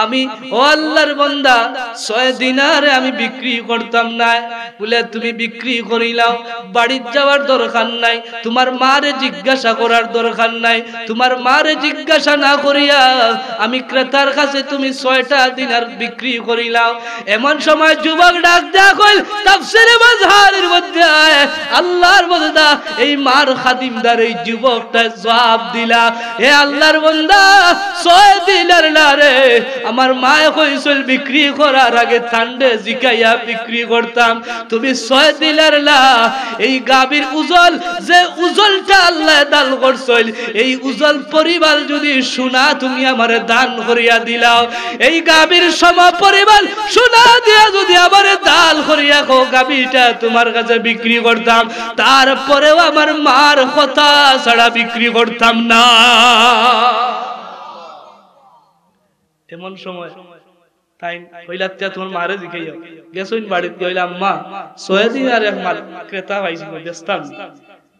আমি, ও আল্লাহর বন্দা, ছয় দিনারে আমি বিক্রি করতাম নায়।" বুলে, "তুমি বিক্রি করিলাও, বাড়িত যাওয়ার দরকার নাই, তুমার মারে জিজ্ঞাসা করার দরকার নাই, তুমার মারে জিজ্ঞাসা না করিয়া আমি ক্রেতার কাছে তুমি ছয়টা দিনার বিক্রি করিলাও।" এমন সময় যুবক ডাক দেয়া কইল, তাফসীরে মাজহারির মধ্যে আয়, "আল্লাহর বন্দা, এই মার খাদিমদার এই যুবকটা জবাব দিলা, এ আল্লাহর বন্দা, ছয় দিনার না রে, আমার মায়ে কইছিল বিক্রি করার আগে তানরে জিকাইয়া বিক্রি করতাম।" তুমি ছয় দিনার না, এই গাভীর ওজন, যে ওজনটা আল্লায় দান করছইন, এই ওজন পরিমাণ যদি সোনা তুমি আমারে দান করিয়া দিলাও, এই গাভীর সম পরিমাণ সোনা দিয়া যদি আমারে দান করিয়া কও, গাভীটা তুমার কাছে বিক্রি করতাম, তারপরেও আমার মার কথা ছাড়া বিক্রি করতাম না। এমন সময় তাইন কইলা, "তে তুমার মারে জিকাইও।" গেছইন বাড়িত, কইলা, "আম্মা, ছয় দিনার এক মাল ক্রেতা পাইছি, বেচতাম।"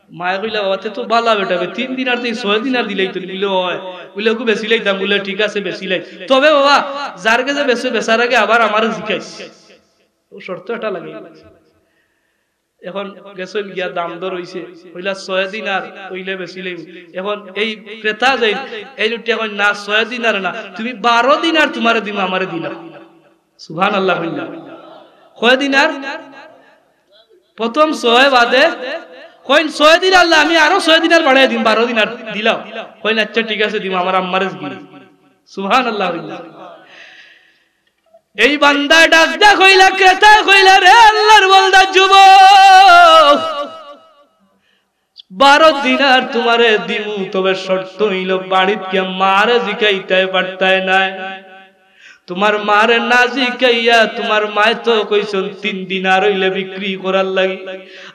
মায়ে কইলা, "বাবা, তে তো ভালা বেটা বে, তিন দিনার তে ছয় দিনার দিলাইতো নি।" বুলে, "অয়।" বুলে, "ওগু বেচিলাইতাম।" বুলে, "ঠিক আছে, বেচিলাই। তবে বাবা, যার গেছে বেচে, বেচার আগে আবার আমারে জিকাইস।" ও শর্ত এটা লাগে। এখন গেছইন গিয়া দাম দর অইছে, কইলা, "ছয় দিনার অইলে বেচিলাইমু।" এখন এই ক্রেতা যেইন, এইন উঠিয়া কইন, "না, ছয় দিনার না, তুমি বারো দিনার তুমারে দিমু, আমারে দিলাও।" সুবহানাল্লাহ কইলা। কয় দিনার? প্রথম ছয় বাদে কইন, "ছয় দিনার না, আমি আরো ছয় দিনার বাড়াই দিমু, বারো দিনার দিলাও।" কইন, "আচ্ছা, ঠিক আছে, দিমু, আমার আম্মারে দিমু।" সুবহানাল্লাহ কইলা। এই বান্দায় ডাক দিয়া কইলা, ক্রেতায় কইলা, "রে আল্লাহর বন্দা যুবক, বারো দিনার তুমারে দিমু, তবে শর্ত অইলো বাড়িত গিয়া মারে জিকাইতায় পারতায় নায়। তুমার মারে না জিকাইয়া, তুমার মায় তো কইছইন তিন দিনার অইলে বিক্রি করার লাগি।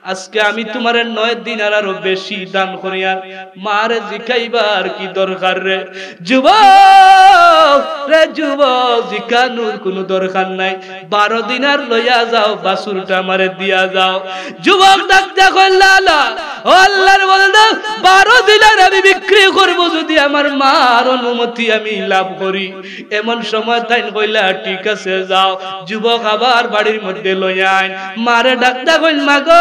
আজকে আমি তুমারে নয় দিনার আরো বেশি দান করিয়ার, মারে জিকাইবার কি দরকার রে?" "যুবক, রে যুবক, জিকানোর কুনু দরকার নাই, বারো দিনার লইয়া যাও, বাছুরটা আমারে দিয়া যাও।" যুবক ডাক দিয়া কইলা, "আল্লাহ, ও আল্লাহর বন্দা, বারো দিনার আমি বিক্রি করমু, যদি আমার মার অনুমতি আমি লাভ করি।" এমন সময় তাইন কইলা, "ঠিক আছে, যাও।" যুবক আবার বাড়ির মধ্যে লইয়া আইন, মারে ডাক দিয়া কইন, "মাগো,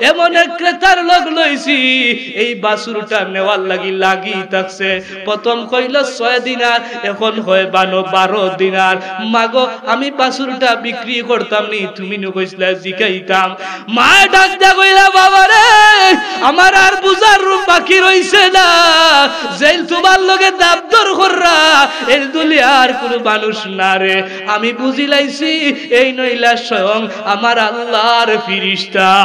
এমন এক ক্রেতার লগ লইছি, এই বাছুরটা নেওয়ার লাগি লাগি থাকছে। প্রথম কইলো ছয় দিনার, এখন কয় বানো বারো দিনার। মাগো, আমি বাছুরটা বিক্রি করতাম নি, তুমি নু কইছলায় জিকাইতাম।" মায় ডাক দিয়া কইলা, "বাবা রে, আমার আর বুঝার বাকি রইছে না, যেইন তুমার লগে দাম দর কররা, এইন দুনিয়ার কুনু মানুষ না রে। আমি বুঝিলাইছি, এইন অইলা স্বয়ং আমার আল্লাহর ফিরিস্তা।"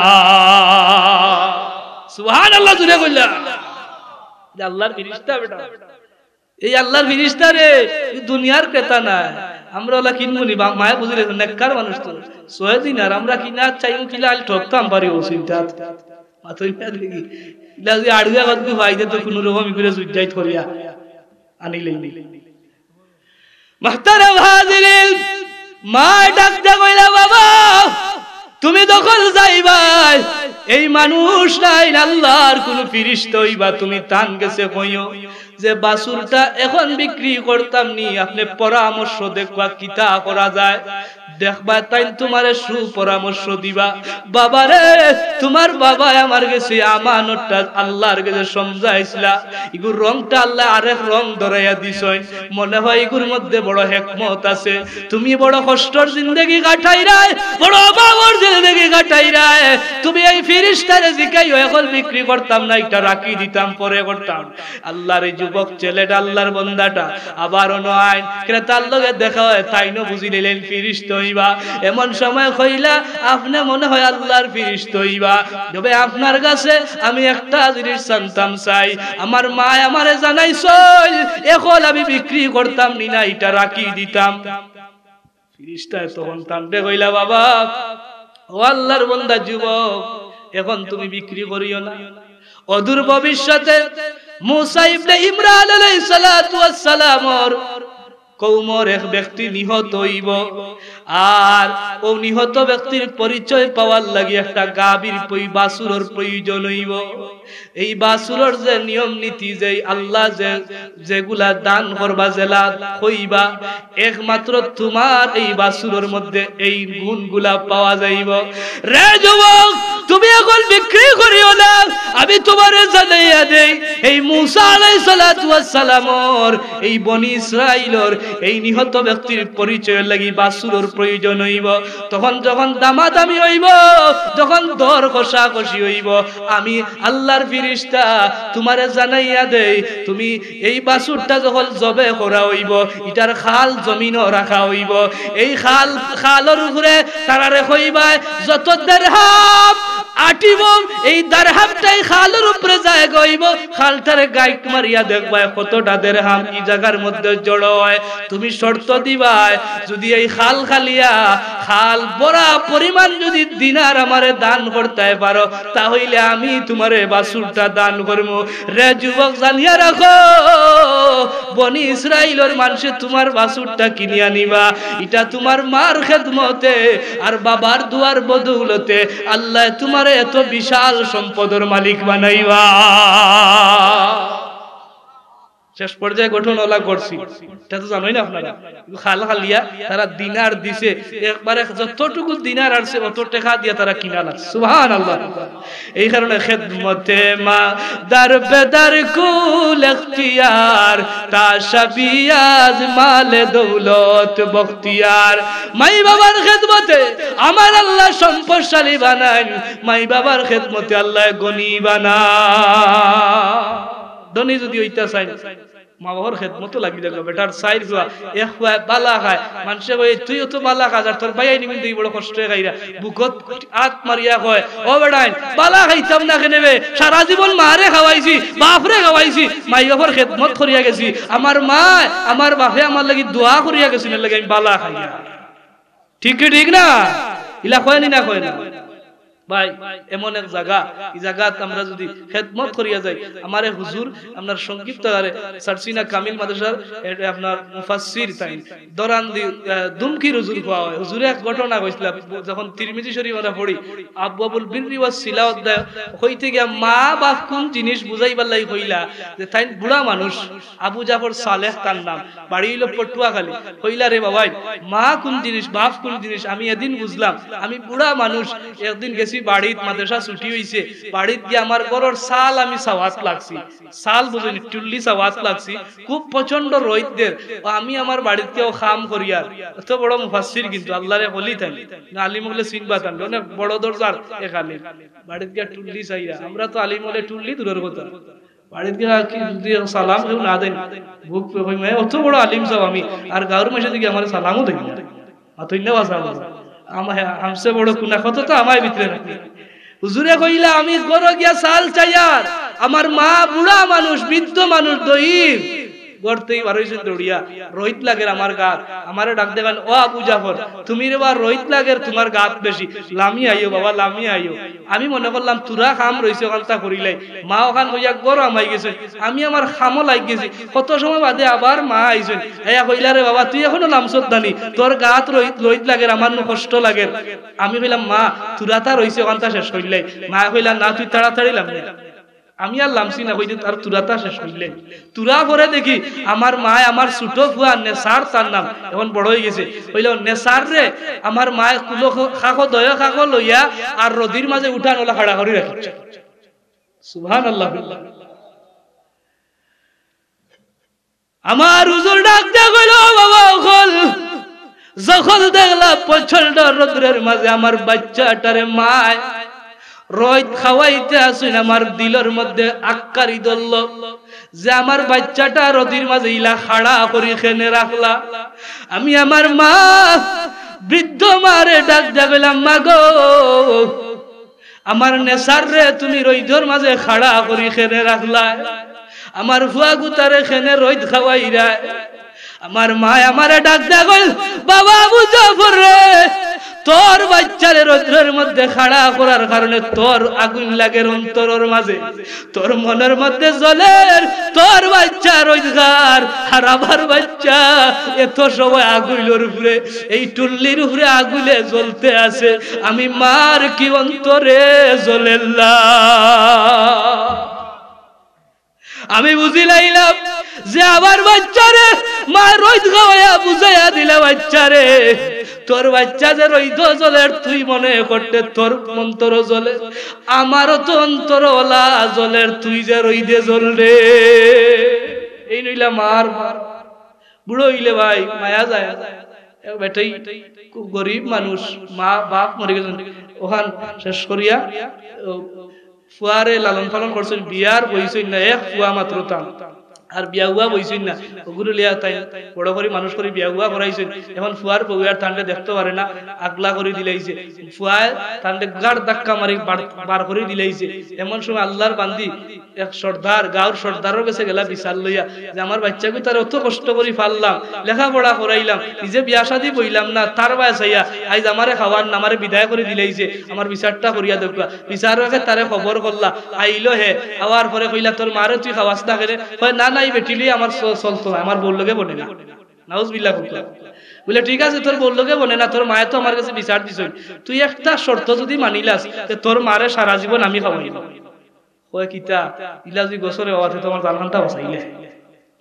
সুবহানাল্লাহ, জুরে কইলা। যে আল্লাহর ফিরিস্তা বেটা, এই আল্লাহর ফিরিস্তা রে, ই দুনিয়ার ক্রেতা নায়। আমরা অলা কিনমু নি, বা-, মায়ে বুঝিলে নেককার মানুষ তো। ছয় দিনার আমরা কিনা চাইমু কিলা আল ঠকতাম পারি ও চিন্তা। মাতইন না দেখি। ইলা যদি আড়ুয়া কত কি পাইতে তো কুনু রকম ইগুরে জুজাইত করিয়া আনিলেই নি। মুহতারাম হাজিরিন, মায় ডাক দিয়া কইলা, "বাবা, তুমি যখন যাইবায়, এই মানুষ নাইন আল্লাহর কুনু ফিরিস্তা অইবা, তুমি তান গেছে কইও যে বাছুরটা এখন বিক্রি করতাম নি, আপনে পরামর্শ দেখবা কিতা করা যায়।" দেখবা তাইন তুমারে সুপরামর্শ দিবা। বাবা রে, তুমার বাবায় আমার গেছে আমানতটা আল্লাহর গেছে সমঝাইছলা, ইগুর রংটা আল্লায় আরেক রং ধরাইয়া দিছইন। মনে হয় ইগুর মধ্যে বড় হেকমত আছে। তুমি বড় কষ্টর জিন্দেগি কাটাইরায়, বড় অভাবর জিন্দেগি কাটাইরায়। তুমি এই ফিরিস্তারে জিকাইও, এখন বিক্রি করতাম না, ইটা রাখি দিতাম, পরে করতাম। আল্লাহর এই যুবক ছেলেটা, আল্লাহর বন্দাটা আবার অনো আইন, ক্রেতার লগে দেখা অয়, তাইনও বুঝিলিলেন ফিরিস্তা অইবা। এমন সময় কইলা, "আপনে মনে হয় আল্লাহর ফিরিস্তা অইবা, তবে আপনার গেছে আমি একটা জিনিস জানতাম চাই, আমার মায় আমারে জানাইছইন, এখন আমি বিক্রি করতাম নি না, ইটা রাখি দিতাম।" ফিরিস্তায় তখন তানরে কইলা, "বাবা, ও আল্লাহর বন্দা যুবক, এখন তুমি বিক্রি করিও না। অদূর ভবিষ্যতে মুসা ইবনে ইমরান আলাইহিস সালাতু ওয়াস সালামর কওমর এক ব্যক্তি নিহত অইবো, আর অউ নিহত ব্যক্তির পরিচয় পাওয়ার লাগি একটা গাভীর পই-, বাছুরর প্রয়োজন অইবো।" এই বাছুরর যে নিয়ম নীতি, যেই আল্লাহ যে, যেগুলা দান করবা, যেলা কইবা, একমাত্র তুমার এই বাছুরর মধ্যে এই গুণগুলা পাওয়া যাইবো। রে যুবক, তুমি এখন বিক্রি করিও না, আমি তুমারে জানাইয়া দেই, এই মুসা আলাইহিস সালাতু ওয়াস সালামর, এই বনি ইসরাইলর এই নিহত ব্যক্তির পরিচয়র লাগি বাছুরর প্রয়োজন অইবো। তখন যখন দামাদামি অইবো, যখন দর কষাকষি অইবো, আমি আল্লাহর ফিরিস্তা তুমারে জানাইয়া দেই, তুমি এই বাছুরটা যখন জবে করা অইবো, ইটার খাল জমিনো রাখা অইবো। এই খাল, খালর উপরে তারারে কইবায়, যত দেরহাম আটিবো, এই দেরহামটাই খালর উপরে জায়গা অইবো। খালটারে গাইট মারিয়া দেখবায় কতটা দেরহাম ই জাগার মধ্যে জড়ো অয়। তুমি শর্ত দিবায়, যুদি এই খাল খালিয়া, খাল ভরা পরিমাণ যুদি দিনার আমারে দান করতায় পারো, তা অইলে আমি তুমারে বাছুরটা দান করমু। রে যুবক, জানিয়া রাখো, বনি ইসরাইলর মানষে তুমার বাছুরটা কিনিয়া নিবা, ইটা তুমার মার খেদমতে আর বাবার দোয়ার বদৌলতে আল্লায় তুমারে এত বিশাল সম্পদর মালিক বানাইবা। শেষ পর্যায়ে গঠন অলা করছি, ইটা তো জানোই না আপনারা। খাল খালিয়া তারা দিনার দিছে, একবারে যতটুকু দিনার আরছে অত টেকা দিয়া তারা কিনা লাগছে। সুবহানাল্লাহ। এই কারণে খেদমতে মা দার বেদার কুল এখতিয়ার, তা শাবিয়াজ মালে দৌলত বখতিয়ার। মাই বাবার খেদমতে আমার আল্লাহ সম্পদশালী বানাইন, মাই বাবার খেদমতে আল্লায় গনি বানাইন। ধনী যুদি অইতা চাইন, মা বাবার খেদমতো লাগি দেখো, বেটার চাইর ফুয়া, এক ফুয়া বালা খায়, মানষে কয়, "তুই অত বালা খাস, আর তোর ভাইয়াইন কিন্তু ই বড় কষ্টে খাইরা।" বুকত আত মারিয়া কয়, "ও বেটাইন, বালা খাইতাম না কেনে বে? সারা জীবন মারে খাওয়াইছি, বাপরে খাওয়াইছি, মাই বাবার খেদমত করিয়া গেছি। আমার মায়, আমার বাপে আমার লাগি দোয়া করিয়া গেছইন, এর লাগি আমি বালা খাইয়া।" ঠিক কি ঠিক না? ইলা কয় নি না কয় না? ভাই, এমন এক জাগা, ই জাগাত আমরা যুদি খেদমত করিয়া যাই, আমারে হুজুর, আপনার সংক্ষিপ্ত আকারে সারসিনা কামিল মাদ্রাসার, এ, আপনার মুফাসসির তাইন, দরান্দি, আহ, দুমকির হুজুর কওয়া অয়। হুজুরে এক ঘটনা কইছিলা, যখন তিরমিজি শরীফ আমরা পড়ি, আবওয়াবুল বিররি ওয়াস সিলা অধ্যায় কইতে গিয়া মা বাপ কুন জিনিস বুঝাইবার লাগি কইলা যে তাইন বুড়া মানুষ, আবু জাফর সালেহ তান নাম, বাড়ি অইলো পটুয়াখালী। কইলা, "রে বাবাই, মা কুন জিনিস, বাপ কুন জিনিস, আমি এদিন বুঝলাম। আমি বুড়া মানুষ, একদিন গেছি বাড়িত, মাদ্রাসা ছুটি অইছে, বাড়িত গিয়া আমার ঘরর চাল আমি চাওয়াত লাগছি।" চাল বুঝইন নি, টুল্লি চাওয়াত লাগছি, খুব প্রচণ্ড রইদ দের। ও আমি আমার বাড়িত গিয়া অউ কাম করিয়ার, অত বড় মুফাসসির কিন্তু আল্লারে কলি তাইন, না আলিম অকলে চিনবা তান, অনেক বড় দরজার এক আলিম। বাড়িত গিয়া টুল্লি চাইরা, আমরা তো আলিম অকলে টুল্লি দূরর কথা, বাড়িত গিয়া কি যুদি সালাম কেউ না দেইন, বুক পে কই, "মে অত বড় আলিম সাব আমি, আর গাউর মাঝে দেখি আমারে সালামও দেইন না।" মাতইন না বা সাব। আমা-, হামসে বড় কুনা কত তো আমায় ভিতরে রাখি। হুজুরে কইলা, "আমি ঘরো গিয়া চাল চাইয়ার, আমার মা বুড়া মানুষ, বৃদ্ধ মানুষ, দইব।" ঘর থাকি বারইছইন দৌড়িয়া, "রইদ লাগের আমার গাত।" আমারে ডাক দেখান, "ও আবু জাফর, তুমি রে বা রইদ লাগের তুমার গাত বেশি, লামি আইও বাবা, লামি আইও।" আমি মনে করলাম, থুড়া কাম রইছে, অখানতা করিলাই। মা অখান কইয়া ঘরো হামাই গেছইন, আমি আমার কামো লাগি গেছি। কত সময় বাদে আবার মা আইছইন, আইয়া কইলা, "রে বাবা, তুই এখনো লামছত নানি, তোর গাত রইদ, রইদ লাগের, আমার নু কষ্ট লাগের।" আমি কইলাম, "মা, থুড়াতা রইছে, অখানতা শেষ করিলাই।" মায় কইলা, "না, তুই তাড়াতাড়ি লাম নে।" আমি আর লামছি না, কইতে তার থুড়াতা শেষ করিলাই। থুড়া পরে দেখি আমার মায়, আমার ছোট ফুয়া নেসার তার নাম, এখন বড় অইগেছে, কইলা, "নেসার রে, আমার মায় কুলো খ-, খাকো দয় খাকো লইয়া আর রইদর মাঝে উঠান অলা খাড়া করি রাখছে।" সুবহানাল্লাহ। আমার হুজুর ডাক দিয়া কইলা, "ও বাবা অকল, যখন দেখলা প্রচণ্ড রইদর মাঝে আমার বাইচ্চাটারে মায় রইদ খাওয়াইতে আছইন, আমার দিলর মধ্যে আক্কারি ধরলো যে আমার বাইচ্চাটা রইদর মাঝে ইলা খাড়া করি কেনে রাখলা।" আমি আমার মা, বৃদ্ধ মারে ডাক দিয়া কইলাম, "মা গো, আমার নেসার রে তুমি রইদর মাঝে খাড়া করি কেনে রাখলায়? আমার ফুয়া গুতারে কেনে রইদ খাওয়াইরায়?" আমার মায় আমারে ডাক দিয়া কইল, "বাবা আবু জাফর রে, তোর বাইচ্চারে রইদর মধ্যে খাড়া করার কারণে তোর আগুইন লাগের অন্তরর মাঝে, তোর মনর মধ্যে জ্বলের, তোর বাইচ্চা রইদগার, আর আমার বাইচ্চা এত সময় আগুইলর উপরে, এই টুল্লির উপরে আগুইলে জ্বলতে আছে, আমি মার কি অন্তরে জ্বলের না?" আমি বুঝিলাইলাম যে আমার বাইচ্চারে মায় রইদ খাওয়াইয়া বুঝাইয়া দিলা, "বাইচ্চারে, তোর বাইচ্চা যে রইদো জ্বলের তুই মনে করতে তোর অন্তরও জ্বলে, আমারও তো অন্তর অলা জ্বলের তুই যে রইদে জ্বলরে।" এই নইলা মার মার। বুড়া অইলে ভাই মায়া যায়। এক বেটাই খুব গরিব মানুষ, মা বাপ মরি গেছইন, অখান শেষ করিয়া, ও, ফুয়ারে লালন পালন করছইন, বিয়ার বইছইন না, এক ফুয়া মাত্র তান, আর বিয়াউয়া বইছইন না, অগুরে লইয়া তাইন বড় করি মানুষ করি বিয়াউয়া করাইছইন। এখন ফুয়ার বউয়ে আর তানরে দেখতো পারে না, আগলা করি দিলাইছে। ফুয়ায় তানরে গাড় ধাক্কা মারি বার, বার করি দিলাইছে। এমন সময় আল্লার বান্দি এক সর্দার, গাউর সর্দারর গেছে গেলা বিচার লইয়া যে, "আমার বাইচ্চাগুতারে অত কষ্ট করি পাললাম, লেখাপড়া করাইলাম, নিজে বিয়া শাদি বইলাম না, তার বায় চাইয়া আইজ আমারে খাওয়ার না, আমারে বিদায় করি দিলাইছে, আমার বিচারটা করিয়া দেউক্কা।" বিচারকে তারে খবর করলা, আইলো হে, আওয়ার পরে কইলা, "তোর মারে তুই খাওয়াস না কেনে?" কয়, "না, না, ই বেটি লইয়া আমার চ-, চলতো না, আমার বউর লগে বনে না।" নাউজুবিল্লাহ কইলা। বুলে, "ঠিক আছে, তোর বউর লগে বনে না, তোর মায়ে তো আমার গেছে বিচার দিছইন, তুই একটা শর্ত যুদি মানিলাস, তে তোর মারে সারা জীবন আমি খাওয়াইমু।" কয়, "কিতা?" "ইলা যুদি গছরে বাবা, তে তো আমার জানখানটা বাঁচাইলে।"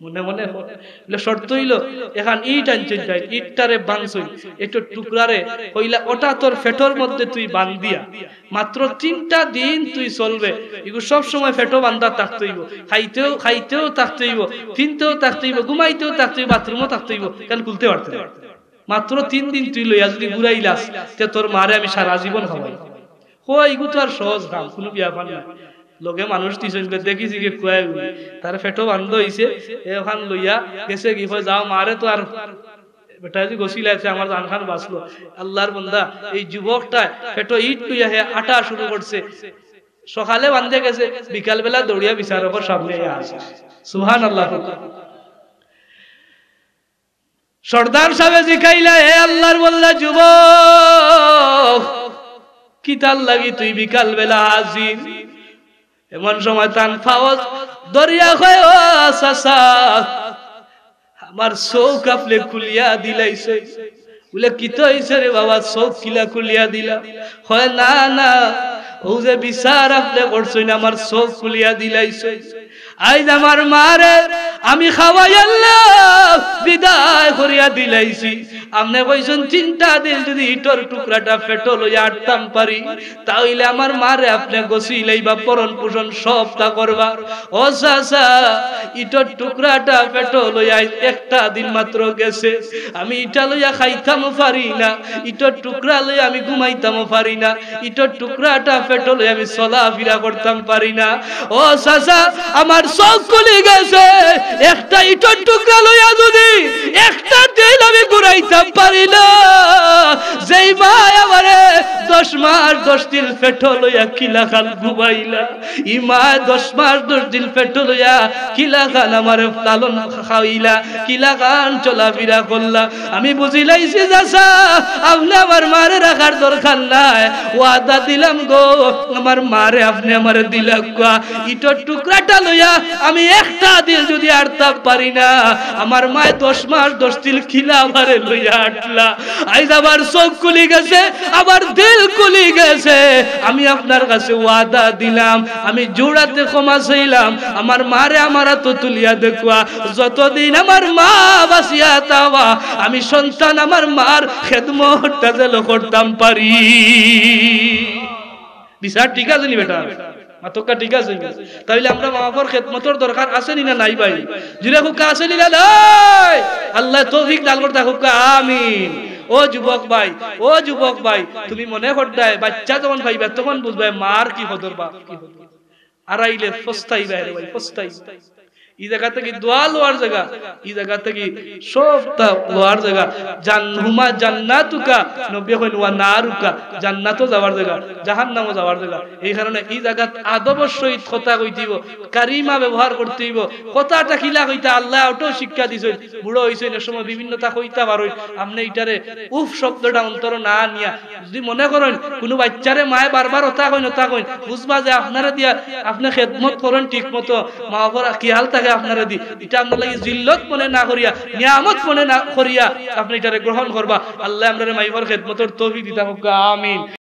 মনে মনে কয়, বুলে, "শর্ত অইলো, এখান ইট আনছইন তাইন, ইটটারে ভাঙছইন, একটু টুকরারে কইলা, ওটা তোর পেটর মধ্যে তুই বান্ধিয়া মাত্র তিনটা দিন তুই চলবে, ইগু সব সময় পেটো বান্ধা থাকতে অইবো, খাইতেও, খাইতেও থাকতে অইবো, ফিনতেও থাকতে অইবো, ঘুমাইতেও থাকতে অইবো, বাথরুমও থাকতে অইবো, কেন খুলতে পারতে না। মাত্র তিন দিন তুই লইয়া যুদি ঘুরাইলাস, তে তোর মারে আমি সারা জীবন খাওয়াই।" কয়, "ইগু তো আর সহজ কাম, কুনু ব্যাপার না।" লগে মানুষ দিছইন, বে দেখিছি গি কুয়াই উনি। তার পেটো বান্ধ অইছে, এ ওখান লইয়া গেছে গি, কয়, "যাও, মারে তো আর বেটা যদি গছিলাইছে, আমার জানখান বাঁচলো।" আল্লাহর বন্দা, এই যুবকটা পেটো ইট লইয়া হে আটা শুরু করছে। সকালে বান্ধে গেছে, বিকালবেলা দৌড়িয়া বিচারকর সামনে আইয়া হাজির। সুবহানাল্লাহ। সর্দার সাবে জিকাইলা, "হে আল্লাহর বন্দা যুবক, কিতার লাগি তুই বিকালবেলা হাজির?" এমন সময় তান পাও ধরিয়া কয়, "ও চাচা, আমার চউখ আপনে খুলিয়া দিলাইছইন।" বুলে, "কিতা অইছে রে বাবা, চউখ কিলা খুলিয়া দিলা?" কয়, "না, না, অউ যে বিচার আপনে করছইন, আমার চউখ খুলিয়া দিলাইছইন। আইজ আমার মারে আমি খাওয়াইয়া বিদায় করিয়া দিলাইছি। আপনে কইছইন তিনটা দিন যদি ইটর টুকরাটা পেটো লইয়া আটতাম পারি, তা অইলে আমার মারে আপনে গছিলাইবা, ভরণ পোষণ সবতা করবা। ও চাচা, ইটর টুকরাটা পেটো লইয়া একটা দিন মাত্র গেছে, আমি ইটা লইয়া খাইতামও পারি না, ইটর টুকরা লইয়া আমি ঘুমাইতামও পারি না, ইটর টুকরাটা পেটো লইয়া আমি চলাফিরা করতাম পারি না। ও চাচা, আমার চউখ খুলি গেছে, একটা ইটর টুকরা লইয়া যদি একটা দিন আমি ঘুমাইতাম পারি না, যেই মায় আমারে দশ মাস দশ দিন পেটো লইয়া কিলাখান ঘুমাইলা, ই মায় দশ মাস দশ দিন পেটো লইয়া কিলাখান আমারে লালন খাওয়াইলা, কিলাখান চলাফিরা করলা। আমি বুঝিলাইছি চাচা, আপনে আমার মারে রাখার দরকার নাই। ওয়াদা দিলাম গো, আমার মারে আপনে আমারে দিলাউক্কা। ইটর টুকরাটা লইয়া আমি একটা দিন যদি আটতাম পারি না, আমার মায় দশ মাস দশ দিন কিলা আমারে লইয়া আটলা।" আইজ আমার চউখ খুলি গেছে, আমার দিল খুলি গেছে। আমি আপনার কাছে ওয়াদা দিলাম, আমি জোড়াতে ক্ষমা চাইলাম, আমার মারে আমার আতো তুলিয়া দেখুয়া, যতদিন আমার মা বাঁচিয়া থাকবা, আমি সন্তান আমার মার খেদমতটা যেন করতাম পারি। বিচার ঠিক আছে নি বেটা? মাতউক্কা ঠিক আছে নি? তাইলে আমরা মা বাপর খেদমতর দরকার আছে নি না নাই ভাই? জুরে কউক্কা আছে নি না নাই? আল্লায় তৌফিক দান করতা কউক্কা আমিন। ও যুবক ভাই, ও যুবক ভাই, তুমি মনে করতায় বাচ্চা যখন পাইবা তখন বুঝবায় মার কি কদর, বাপ কি কদর। আরাইলে পস্তাইবায় রে ভাই, পস্তাইবায়। ই জাগা থাকি দোয়া লওয়ার জাগা, ই জাগা থাকি সবতা লওয়ার জাগা। জান-, হুমা জান্নাতুকা, নবীয়ে কইন, "ওয়া নারুকা", জান্নাতও যাওয়ার জাগা, জাহান্নামও যাওয়ার জাগা। এই কারণে ই জাগাত আদবর সহিত কথা কইতে অইবো, কারিমা ব্যবহার করতে অইবো। কথাটা কিলা কইতা আল্লায় অটাও শিক্ষা দিছইন। বুড়া অইছইন, এক সময় বিভিন্নতা কইতা পারইন। আপনে ইটারে উফ শব্দটা অন্তরো না আনিয়া যদি মনে করইন কুনু বাইচ্চারে মায় বারবার অতা কইন, অতা কইন, বুঝবা যে আপনারে দিয়া আপনে খেদমত করইন ঠিক মতো, মা বাপর খিয়াল থাকে আপনারে দি, ইটা আপনার লাগি জিল্লত মনে না করিয়া, নিয়ামত মনে না করিয়া আপনে ইটারে গ্রহণ করবা। আল্লায় আমরারে মা বাপর খেদমতর তৌফিক দিতা কউক্কা আমিন।